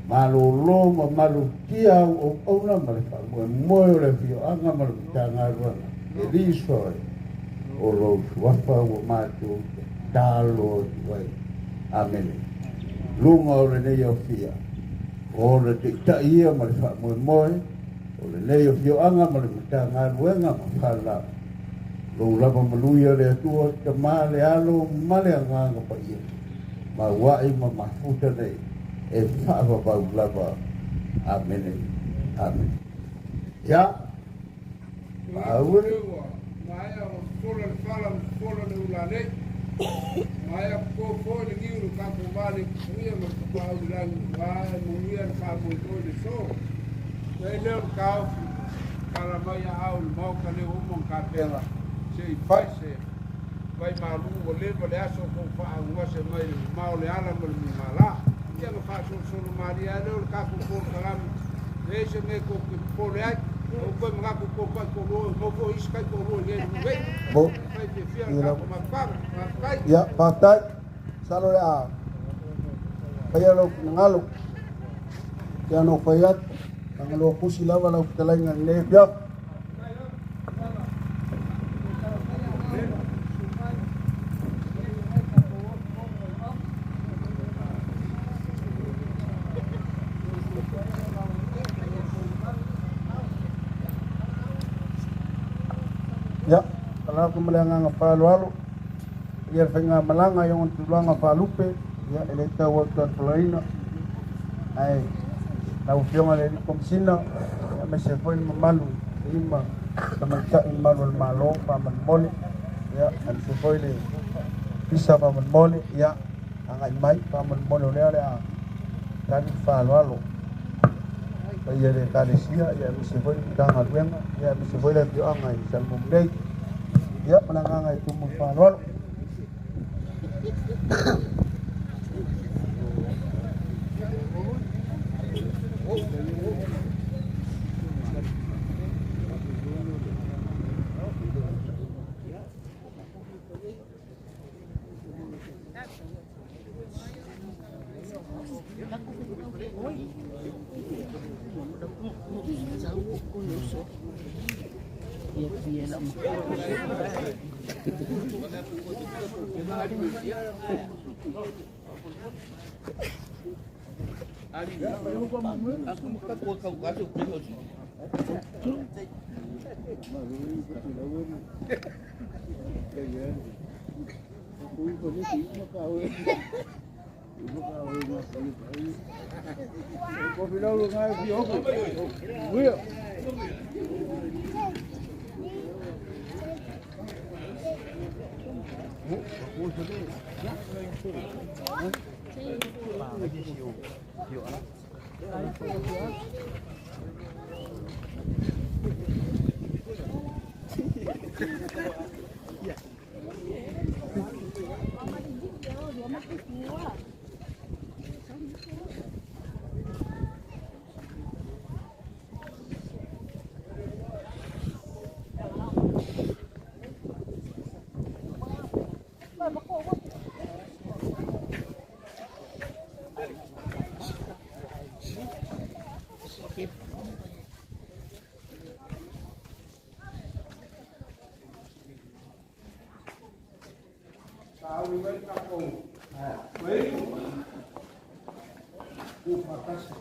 malolo ma malutia au auauna ma le faamoemoe o le afioaga ma le Matagaluega. E lisoe o lou suafa ua matou tatalo atu ai. Amene. Luga o lenei aofia, o le taitai ia ma le faamoemoe. O lenei afioaga ma le Matagaluega ma fanau, lou lava manuia le Atua, Tama, le Alo ma le Agaga Paia, maua'i ma mafuta nei e faavavau lava. Amene. Amene. Ia, maua le. Maea o fofola le fala ma fofola le ulalei. Maea popo foi le niu le tatou vale kuia ma le tapaau i lagi ua e manuia le faamoemoe le so. Nei lea o le taofi tala mai aao i le maota lea ua uma ona tapena se i fai se vai malu ua leva le aso o tou faaagugase mai le mamao le ala ma le mugala. Ia ona faasolosolo malie lava lea o le tatou polokalame. E leai se mea tou te popole ai. Aua toe manatu tou taitoalua e mau foi isi taitoalua i lenei nuu nei. Mo. Fai fiafia le tatou mafutaga. Faafetai. Ia, faafetai. Masalo o le a faia lou finagalo. Pei ona ou fai atu, Tagaloa pusi lava lau fetalaiga i lenei afiafi. Ia, tala atu ma le agaga faaaloalo ia le faigamalaga i ona tulaga faalupe, ia e le tau atuatulaina, ae lau Afioga i le Alii Komesina, aemaise foi le mamalu i ma tamaitai mamalu o le Malo faamolemole, ia aemaise foi le Ofisa faamolemole, ia agai mai faamolemole o lea o le a tali le faaaloalo paia i le Ekalesia, ia aemaise foi le Matagaluega, ia aemaise foi le afioaga i Salamumu nei. Ia ma le agaga e tumu le faaaloalo. Sauni mai le tatou Wei. Tuufaatasi.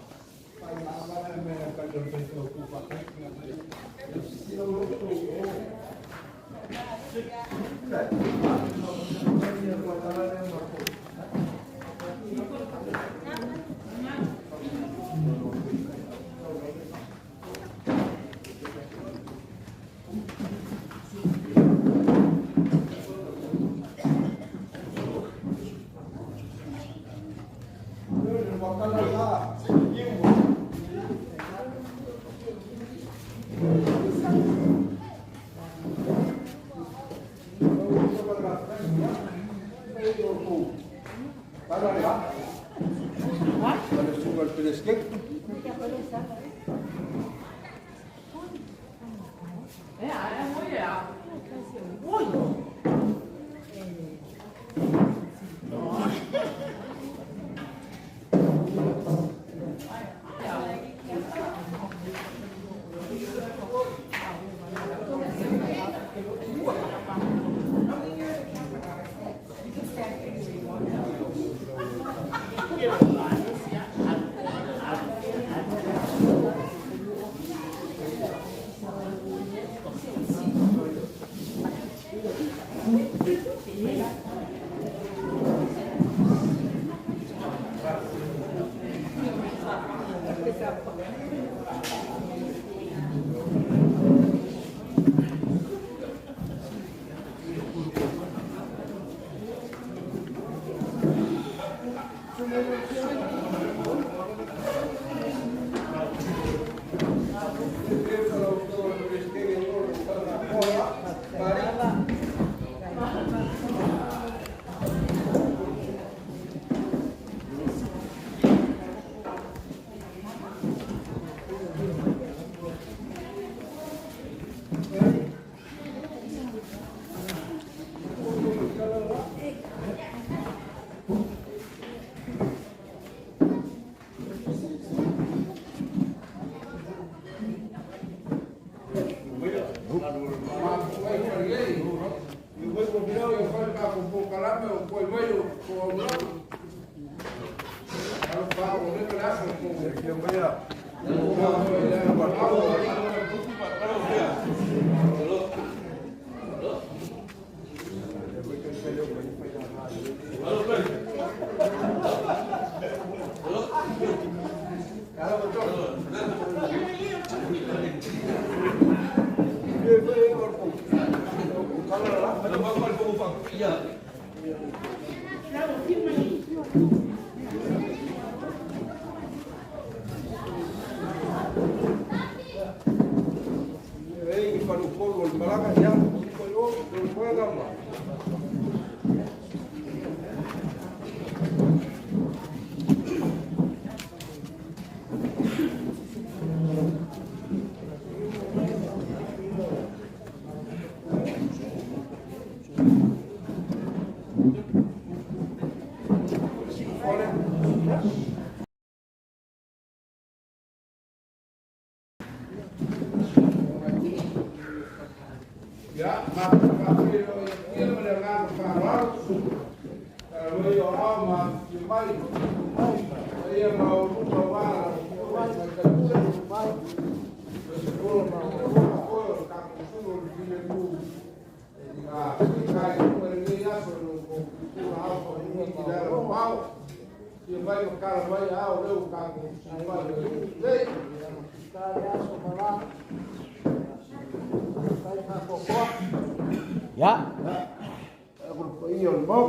Ia.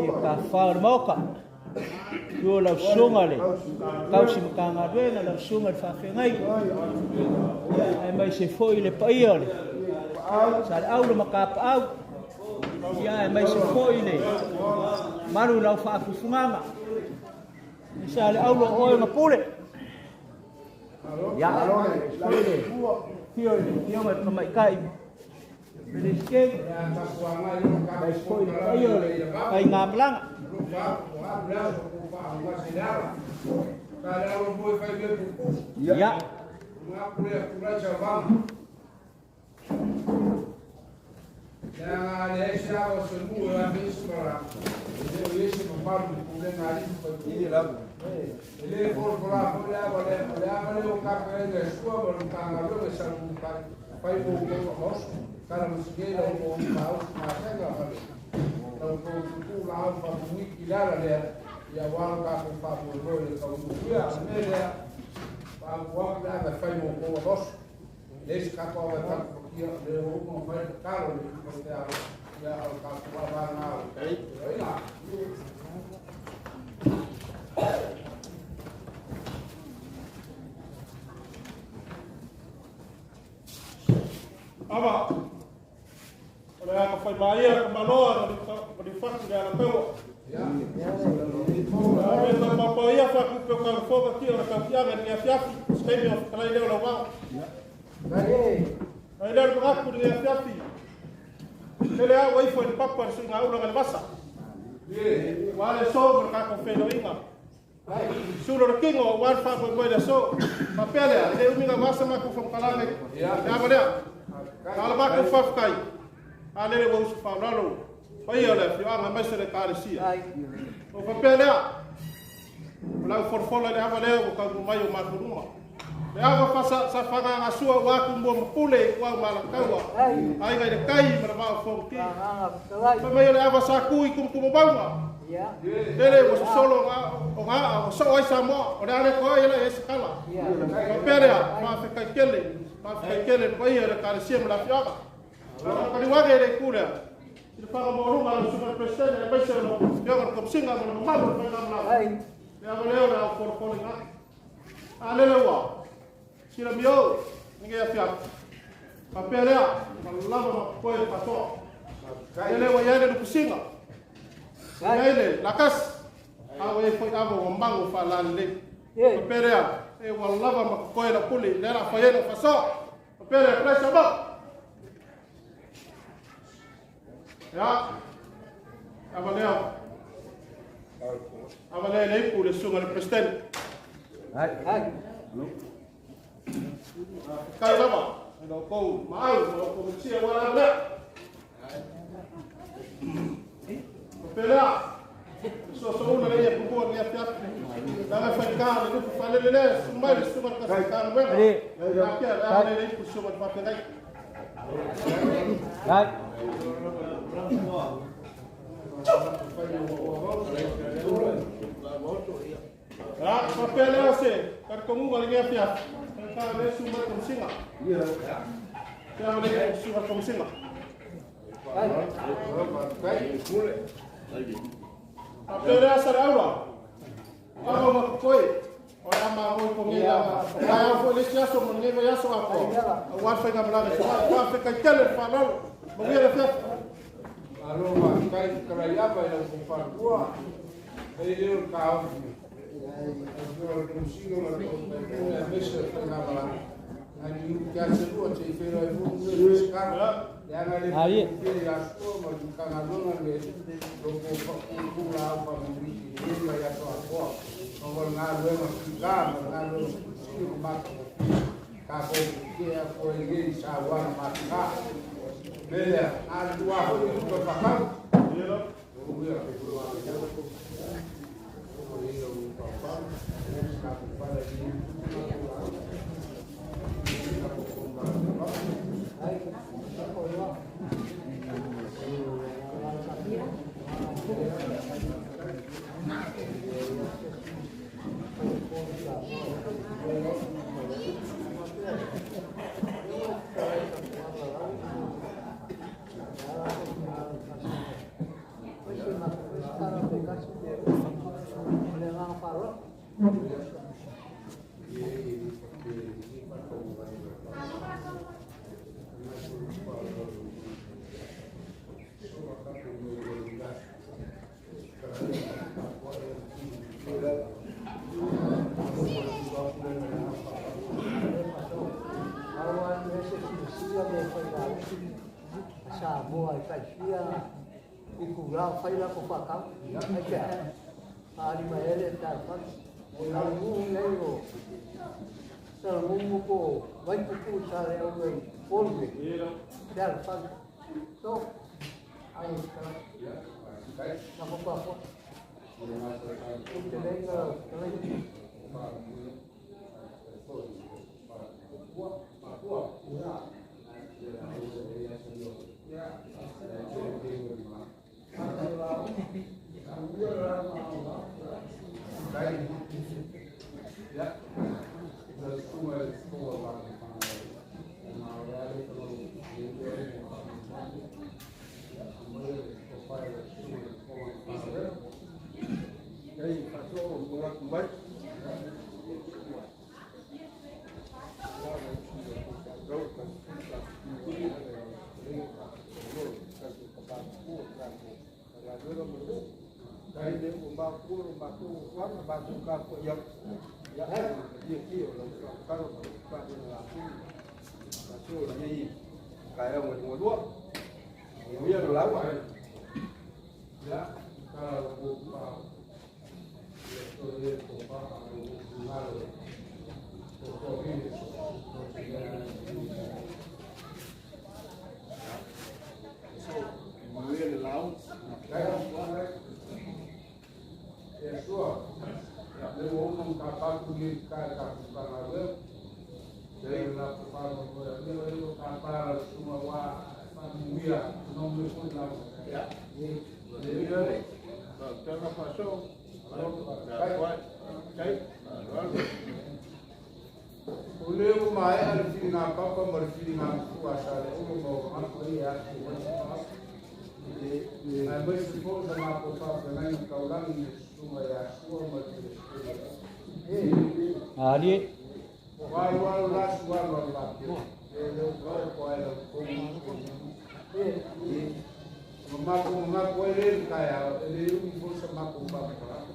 Ia ka whao le maoka. Tua lau susuga le tausi Matagaluega, lau susuga le faafeagai. Ia, aemaise foi le paia o le Saleaula ma Kapaau. Ia, aemaise foi le malu i lau faafufugaga. I Saleaula o oe ma Pule. Ia, foi le afio i le afioga i le Tamaitai Peresetene, aemaise foi le paia o le faigamalaga. Ia. Ava, o le aga whai maia ka maloa na liufatu le alataua. A me tau papa ia whakupe o ka tia o le kautiaga ni afiafi, se o whakalai leo lau wao. Ai leo le magaku ni afiafi. Tele au waifo i le papa le suinga ula le vasa. Wa le so mo le kako whenoinga. Sulo le kingo wa le whapoi moi le so. Papea lea, le uminga wasa mako whamkalanga. Te ava lea. Ka la mako whawhkai. A lele wa usu whaulalo. Paia o le afioaga aemaise le ekalesia. O faapea lea, o lau folafola i le ava lea ua taunuu mai o matou luma. Le ava fa sa fagaagasua ua aku mua ma pule i uau ma alataua, aiga i le tai ma le vaa o Fonoti. Fai mai o le ava sa tu i tumutumu mauga. Lele ua sosolo o ga'a o so'o ai Samoa o le a le toai e la'i ai se tala. Faapea lea, faafetai tele, faafetai tele le paia i le Ekalesia ma le afioaga. Taliu ane i le itu lea, i le fagamaualuga a lau Susuga i le Peresetene aemaise o lau Afioga i le Komesina ma le mamalu o le faigamalaga. Le ava lea o le au folafolaina atu. A lele ua silamio i lenei afiafi. Faapea lea, ua lava ma totoe le faasoa. Lele ua i ai le lupusiga, ua i ai le lakasi, a ua i ai foi ava ua mago faalalelei. Faapea lea, e ua lava ma totoe lau pule, lea o le a fai ai lau faasoa. Faapea lea, praise the Lord. Ia, ava lea. Ava lea i le ipu le susuga i le President. Faafetai lava i la outou maau ma la outou misia ua lava lea. Faapea lea, sosouna le ia pupua ni afiafi. Langa whaika le lupu whalele le, sumai le susuga le kasi kānuega. Ia kia, le ava lea le ipu susuga le whawhengai. Ia, faapea lea o se talitonuga i lenei afiafi, faigata lea susu mai le Komesina. Ia ava lea i susuga le Komesina. Faapea lea Saleaula, ava ma totoe, o le a mamoe ko nei lava. Taeao foi le isi aso ma lenei vaiaso atoa, aua le faigamalaga i Savaii. Faafetai tele le faaaloalo, manuia le afiafi. Malo faafetai fetalai ava i lau fautua. Ai lea o le taofi lau Afioga i le Komesina ma le Taitaifono aemaise o le faigamalaga nai minute lava se lua se i feiloai foi le Peseta leaga e le faigofie ia Sua ma le Matagaluega le logo faapupula au faamanuiaina i lenei vaiaso atoa ona o le galuega fita ma le galuega silisili ma matagofie tatou te atoa i nei sauaga matuga. O le mea lea, na o le lua foi minute o le faatau. Samoa e taifia i kula o fai lako whakau. Ai te haari mai ele te alfan. O salamumu nei o salamumu ko Waipupu sa le au nei Polwe. Te alfan. So, ai ka. Na whakapua. Te lenga, te lenga. Faautaga faasoo. Faafetai. O lea ua maea le filiga papa ma le filiga mafua a Saleulu ma Ogaga ia atu aemaise foi sa matou faafeagaiga taulagi i le susuga ia Sua ma le Peresetene. Malie. Alu alu la su alu alu la pia. E le o kau ko ai lau kou Mamaku mamaku ai le kai au e le umi foi sa makou faamatalaga.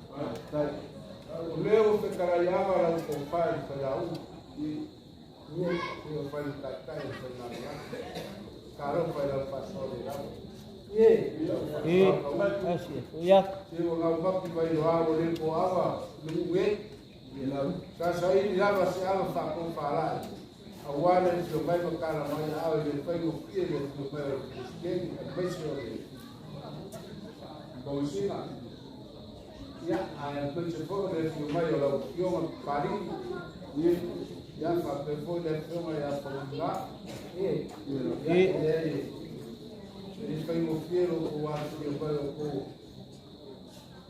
O lea ua fetalai ava lau tofa i le failauga. Ia fai le taitai o le faigamalaga. Talofa i lau faasoa le lava. Se ua gaumaki mai loa ua le po ava le uu e. Sa saili lava se ava faatofalai aua le afio mai ma tala mai aao i le faigofie le afio mai o le Peresetene aemaise o le Komesina. Ia, ae aemaise foi o le afio mai o lau Afioga Papalii. Ia, faapea foi le Afioga ia Faumuga. Ia, e le faigofie lo outou afifio mai o outou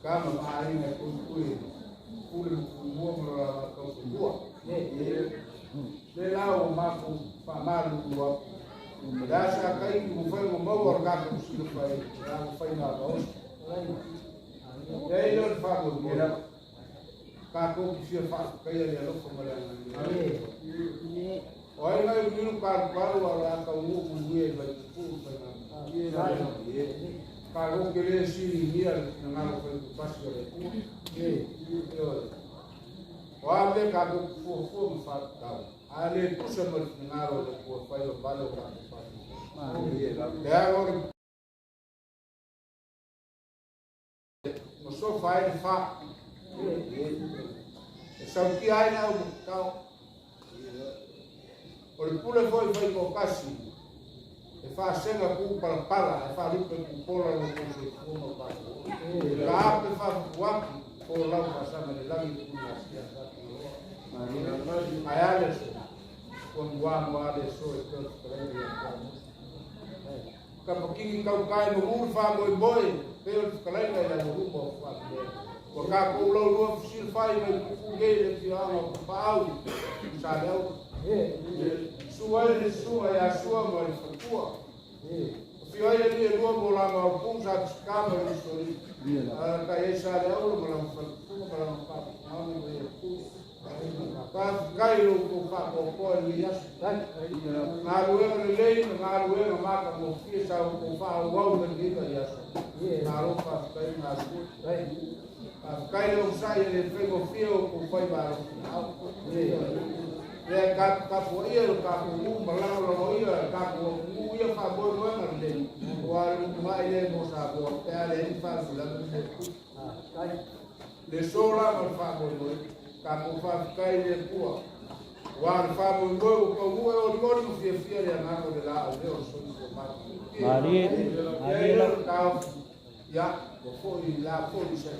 tama ma aiga e puipui pule ma pulumua ma lo la tausoifua. Le la o matou faamalulu atu. Le a se akaiki ua fai ua maua o le tatou silafa e le a mafai ona avaosi. E ai lea o le faamoemoe. Tatou te fia faafetaia le alofa ma le agalelei. O ai nai ulilo palupalu a o le a taunuu mulimuli i Vaitupu ma Faigamalaga. Tatou te le siligia le finagalo faitupasi o le Atua. Ioe. O a mea tatou te fuafua ma faatatau, a le tusa ma le finagalo o le Atua, fai vavale o tatou faamoemoe. Leaga o le masofa ai le fa. E sautia ai le au matatao. O le pule foi faitoatasi e faasega ku palapala, e faalupe kupola lo kou soifua ma tatou. Ka ape faafufuaki po lau faasaga le lagi le pule asia sa tangaloa. Ae a le aso, ua mua mua le aso e peo fetalai ia te Mose. Kapakini tautai ma ulu faamoemoe pei o le fetalaiga i laualuma o Faapulea. Ua tatou laulua fesilafai mai puupuu nei i le afioaga o Tapaau i Saleaula. Susu ai le susuga ia Sua ma le faletua. Afio ai alii e lua ma o la maopu sa Pisika ma le Usoalii. Alaalatai ai Saleaula ma lana faletufuga ma lana faaputaga ma ia pule. Faafetai i lo outou faatoatoa i lenei aso. Galuega lelei ma galuega matagofie sa outou faaauau mai lenei vaiaso. Malo faafetai galulue. Faafetai le onosai e le faigofie o outou faiva alofiaao. Lea e taputapuaia lo tatou nuu ma lagolagoia le tatou atunuu ia faamoemoega lelei, aua o le lumanai lea mo Samoa pe a leai ni faalavelave ma mea tutupu. Le so la ma le faamoemoe, tatou faafetai i le Atua, aua o le faamoemoe ua taunuu e olioli ma fiafia le agaga o le laau lea o le soifua malie. Malie, malie la. Taofi, ia, ua foi la foi sa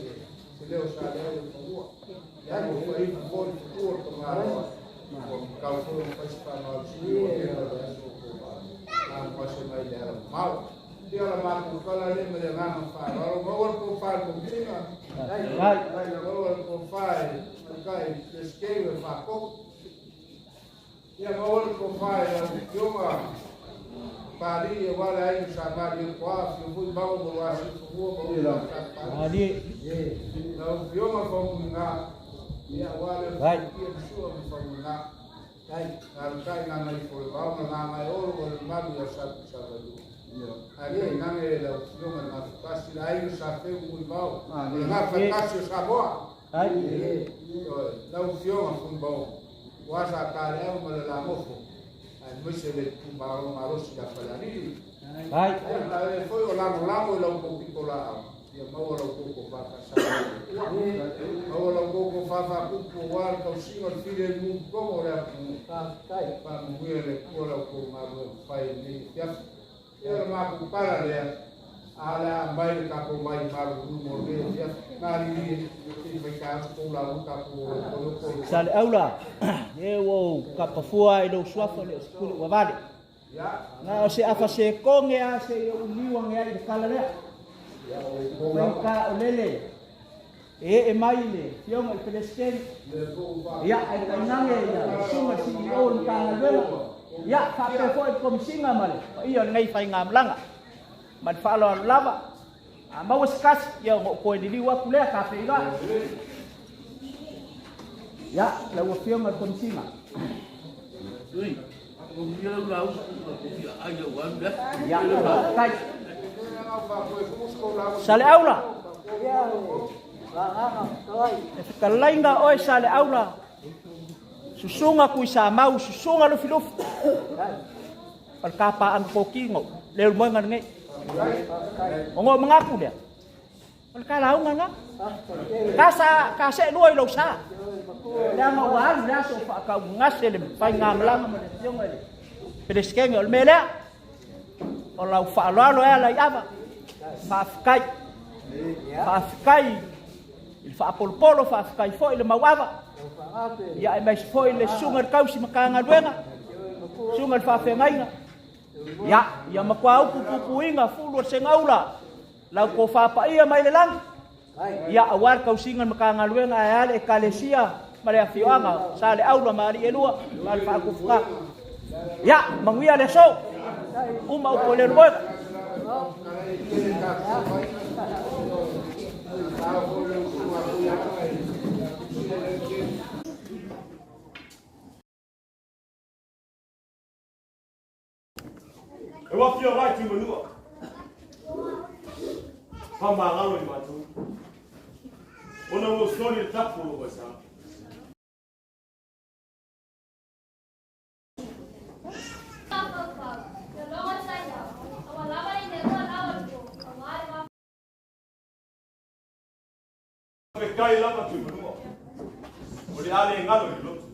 se leo sa leo le fanua. Ia, ua foi foi le fatua o le tamaloa. Ua tau foi ona fai se faamalosi ua leva le aso o tou faamoase mai le ala mamao. Ia la matou tala lea ma le agaga faaaloalo, maua le tofa i le Komesina, maua le tofa i le Taitai Peresetene o le Faatonu, ia maua le tofa i lau Afioga Papalii aua le aiga sa malie toa, afio foi Mago ma Luasiufanua ma upu sa Papalii. Lau Afioga Faumuina, ia aua le Afioga Sua ma Faumuina. Alaalatai Gagaifomavao ma Gagaeolo ma le mamalu ia Sapisavailua. Ae tainane lau Afioga i le Gafatasi, le aiga sa feu Muivao, o le Gafatasi o Samoa. Ioe, lau Afioga Fuibao, ua sa taleau ma le Lagofo, aemaise le itumalo malosi ia Falealili. Ia, e foi o lagolago i lau tou pitolaau. Ia maua la outou tofa faasao e le Atua. Maua la outou tofa faapupu aua le tausiga o le filemu i totonu o le atunuu. Faamanuia e le Atua la outou galuega fai i lenei afiafi. Ia o le matou tala lea, a o le a aumai le tatou vai malulu mo lenei afiafi. Malilie, se i fai ta atu tou lauga tatou o le toe. Saleaula, e ua ou kapafua i lou suafa le o se pule ua vale. Na o se afa se konge a se i ou niu ange ai i le tala lea. Faigata o lele e ee mai le Afioga i le Peresetene, ia, ae tainane le Susuga i le CEO o le Matagaluega, ia, faapea foi le Komesina ma le paia o lenei faigamalaga. Ma le faaaloalo lava, a maua se tasi, ia ona ou toe liliu atu lea, ta feiloai. Ia, lau Afioga i le Komesina. Ia, faafetai. Saleaula. E fetalaiga oe Saleaula, susuga Tuisamau, susuga Lufilufi. O le kapaaga totino, le ulumoega lenei. Ona ou manatu lea, O le talauga lena. Ka sa ka seelua i lou sa. Leaga ua alu le aso o faataugase le faigamalaga ma le afioga i le Peresetene. O le mea lea, o lau faaaloalo e ala i ava. Faafetai. Faafetai i le faapolopolo, faafetai foi i le mauava. Ia aemaise foi le susuga i le tausi Matagaluega, susuga i le faafeagaiga. Ia, ia matua upu pupuina fulu o le segaula. Lau tofa paia mai le lagi, ia aua le tausiga o le Matagaluega ae a le Ekalesia ma le afioaga o Saleaula ma alii e lua ma le Faakufuta. Ia, manuia le aso. Uma upu o le moega. E ua fia vai ti manua. Pa mangalo i matou. Ona ua soli le tapu o lo sa. Fekai lava ti manua. O le ale ngalo i lotu.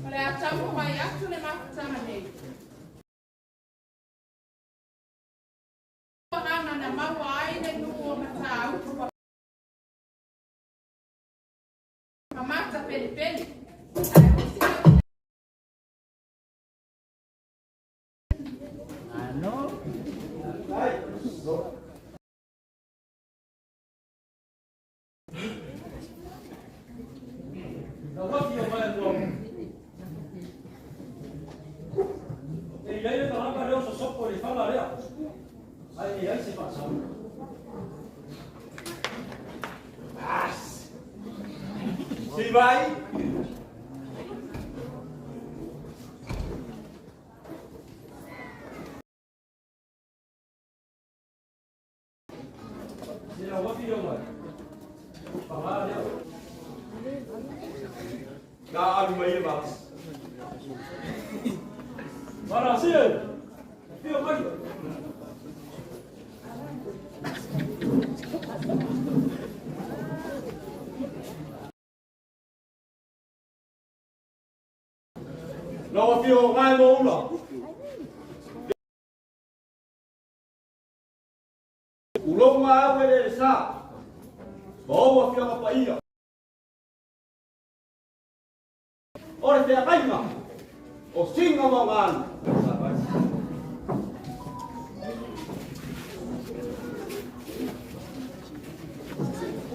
O le a taumafai atu le mafutaga nei. Aga na maua ai le nuu o Matautu ma Matapelipeli. Ae Ae leai se faasaoina. Se i vaai. Na alu mai le malosi. Malosi e! Fio mai! Lau afio ngai mo ula. Ulou ma au e le sa. Ma ou afioga paia. O le feagaiga o Singa ma Oganu.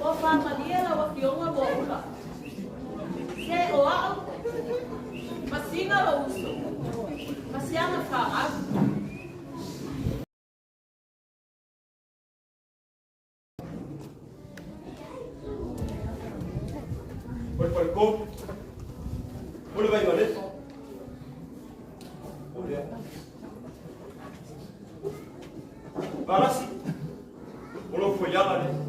Ua faamalie lau Afioga Luaula. Se o au, ma Singa lou uso, ma si ana fanau. O le faletolu, o le Vaimalefa, o lea. Valasi, o lou foiaga lea.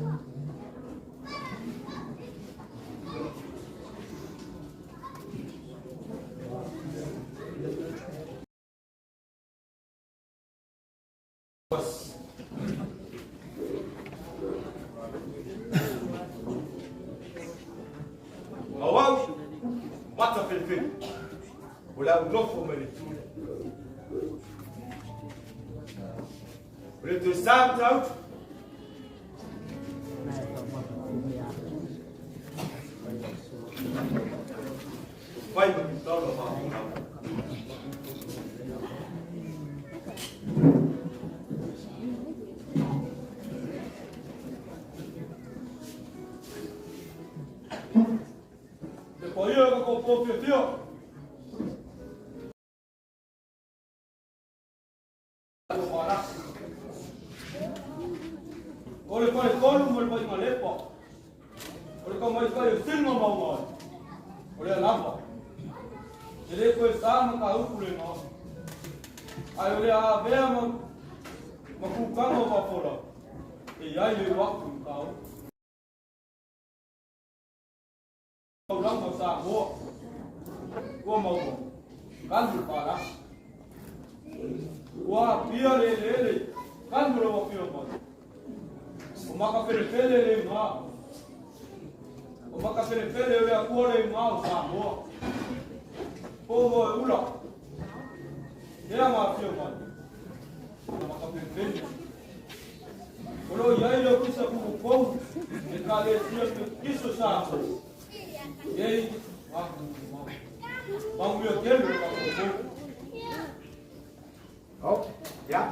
Auau, mata felefele, o le au nofo mai le itu lea. O le toe sa Matautu. Fai ma taula ma Te paia ka ko pōpiopio. O le faletolu ma le Vaimalepa, o le tamaitai o Singa ma Ogae, o lea lava. E le toe sa mataupu le igoa, ae o le a avea ma ma kūkaga o Vafola e i ai le uafu i mataupu. Taulaga o Samoa, ua maua, kanu le palasi. Ua apia le eleele, kanu lau afio mai. O Makafelefele le iga. O Makafelefele o le akua le iga o Samoa. Po moe ula. Lea ma afio mai. O Makafelefele. O lo o i ai le Ofisa Kumu-Fou, Ekalesia Kiso Samoa. Ei, manuia tele le tatou Oh, ya.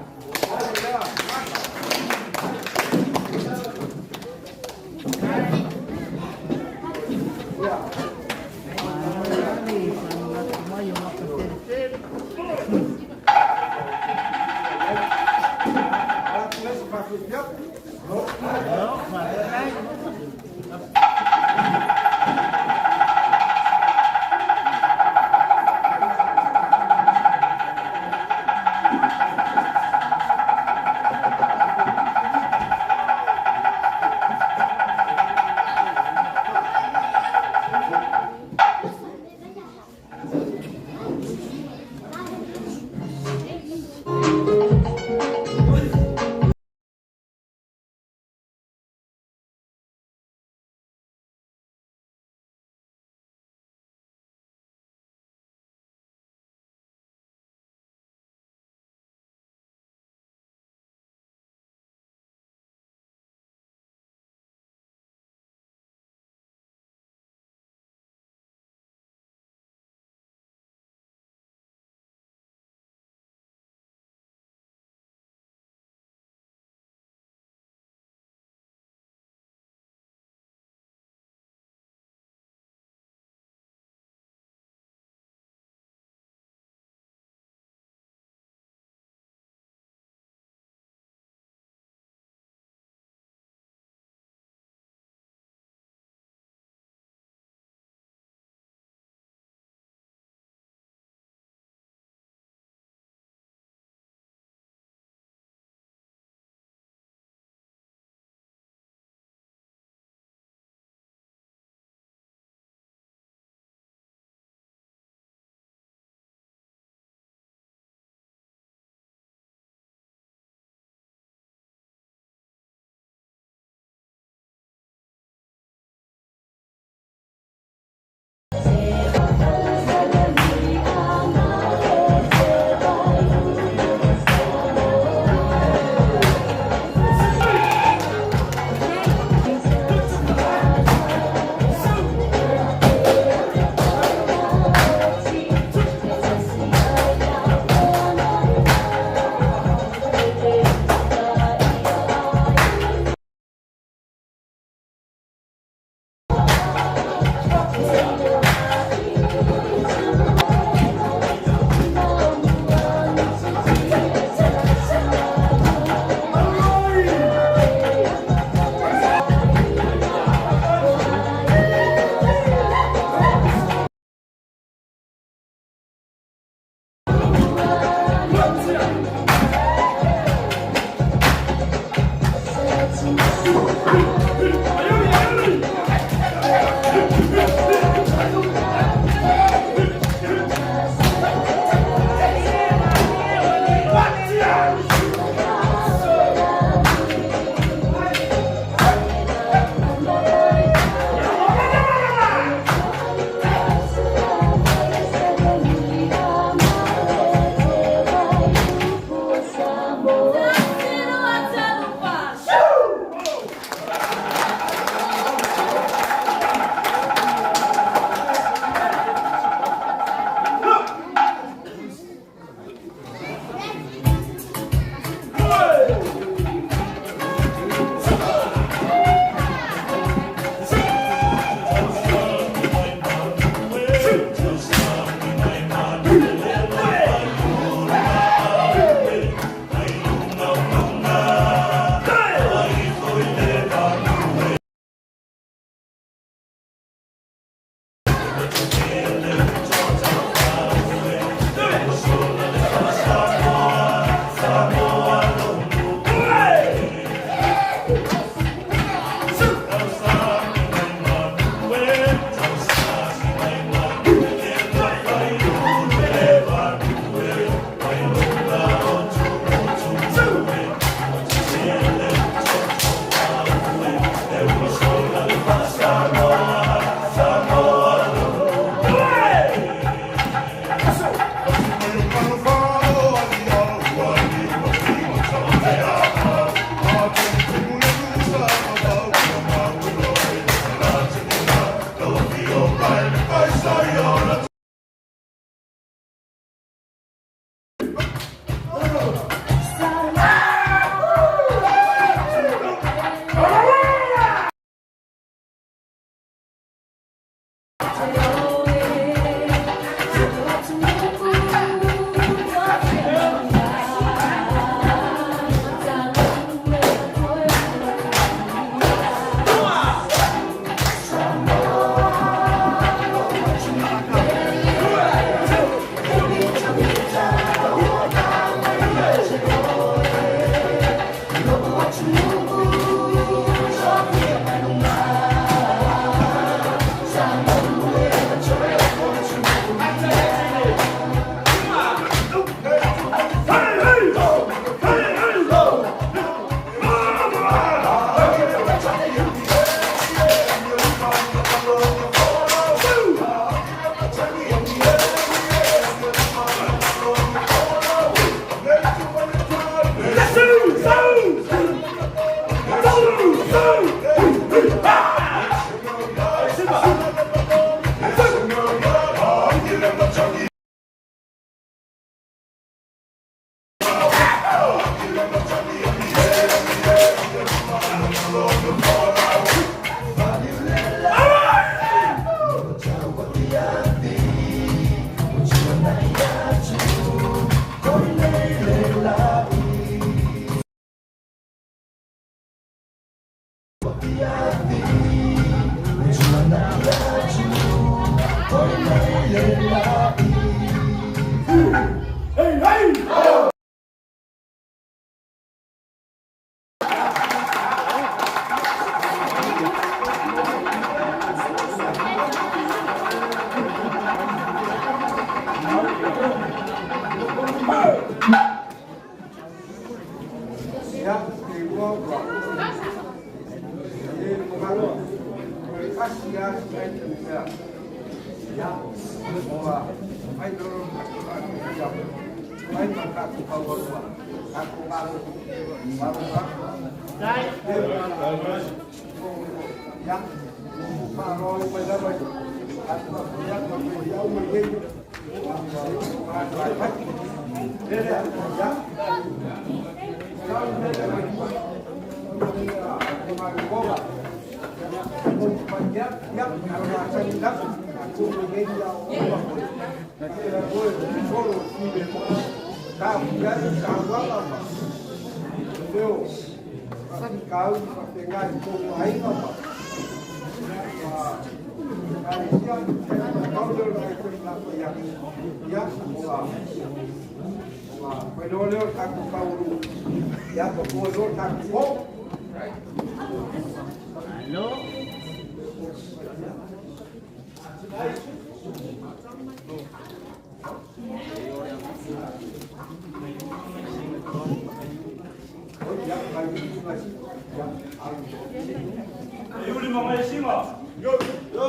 Yuli Mamaesinga. Yo, yo,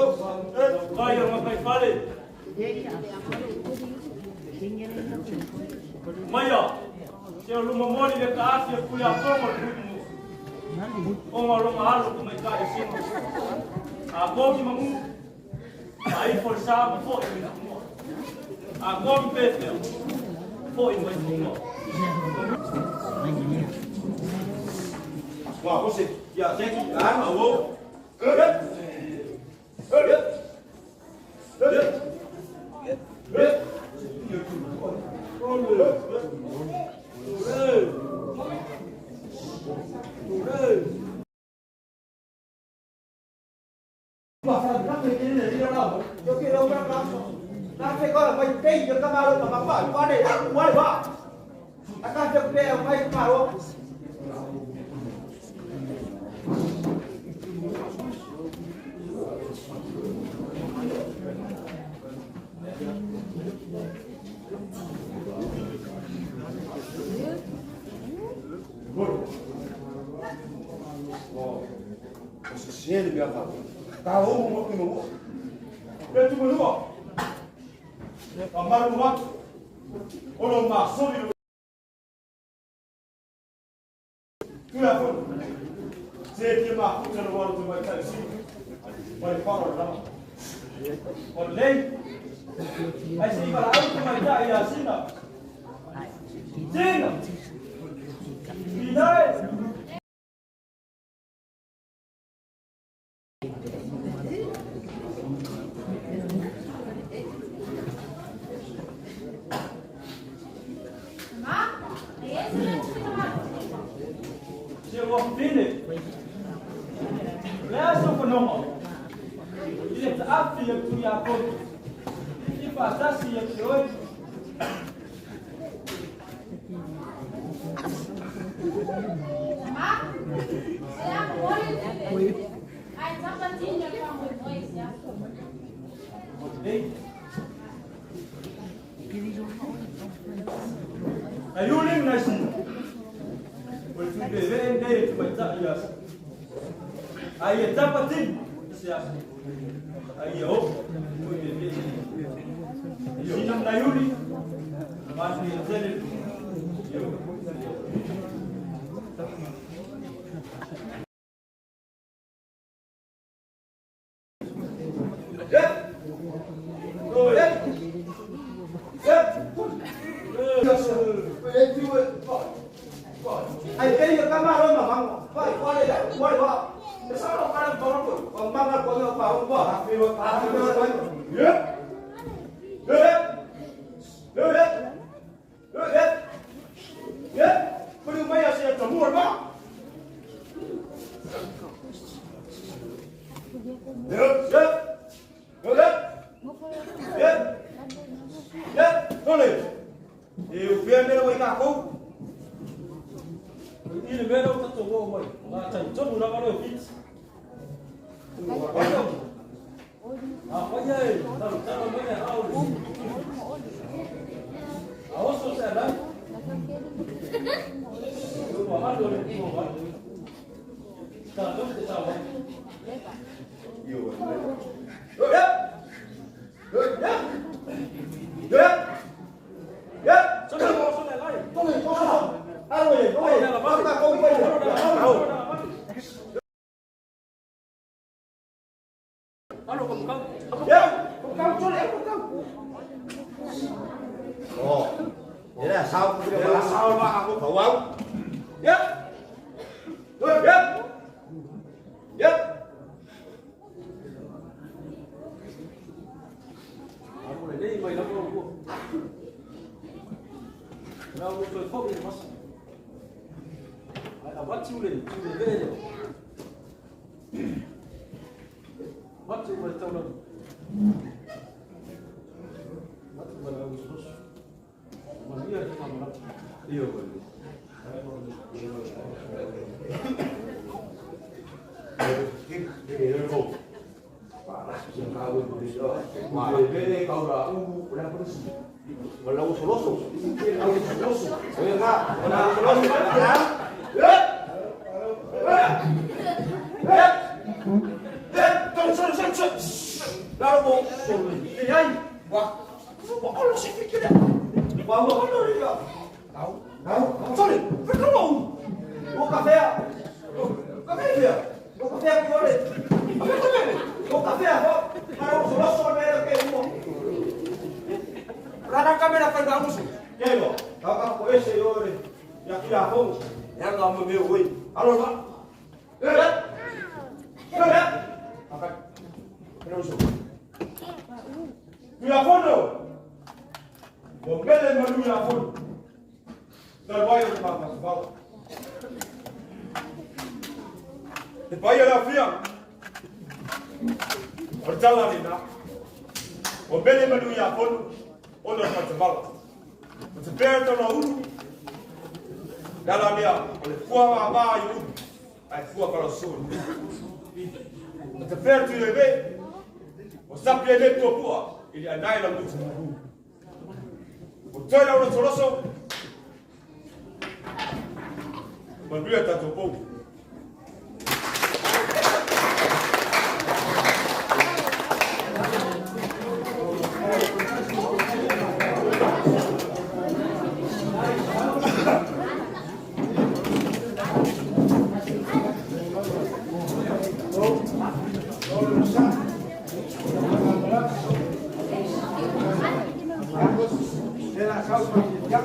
Kaya Makaifale. Maya, se o luma moli le ka afi e puli a tongo le puimu. O ngā ronga alo ku mai ka e singa. A komi mangu, a ifo le sa ma fo i mai mua. A komi pefea, fo i mai mua. Wah, você, ya, thank you. Ah, oh. Ai pe ia kama ro ma mango. Pai wale wale wa. Sa ro kala ko ko. Ko manga ko no pa ko. Ha pe wa ha pe wa. Ye. Ye. Ye. Ye. Ye. Ko ni mai ase ta mu ba. Ye. Ye. Ye. Ye. Ye. Tole. E o pia mera wai ka kou. I le mea lea ua tatou oo mai, o le a talitonu lava loe Fiti. Afai e talotalo mai le aao i le A oso se alai, ua alu le pua mai. Tatou te tau ai. Thế là sao? Thế là sao mà không khẩu không? Yep. Yep. Yep. Manuia tatou pou. Ya,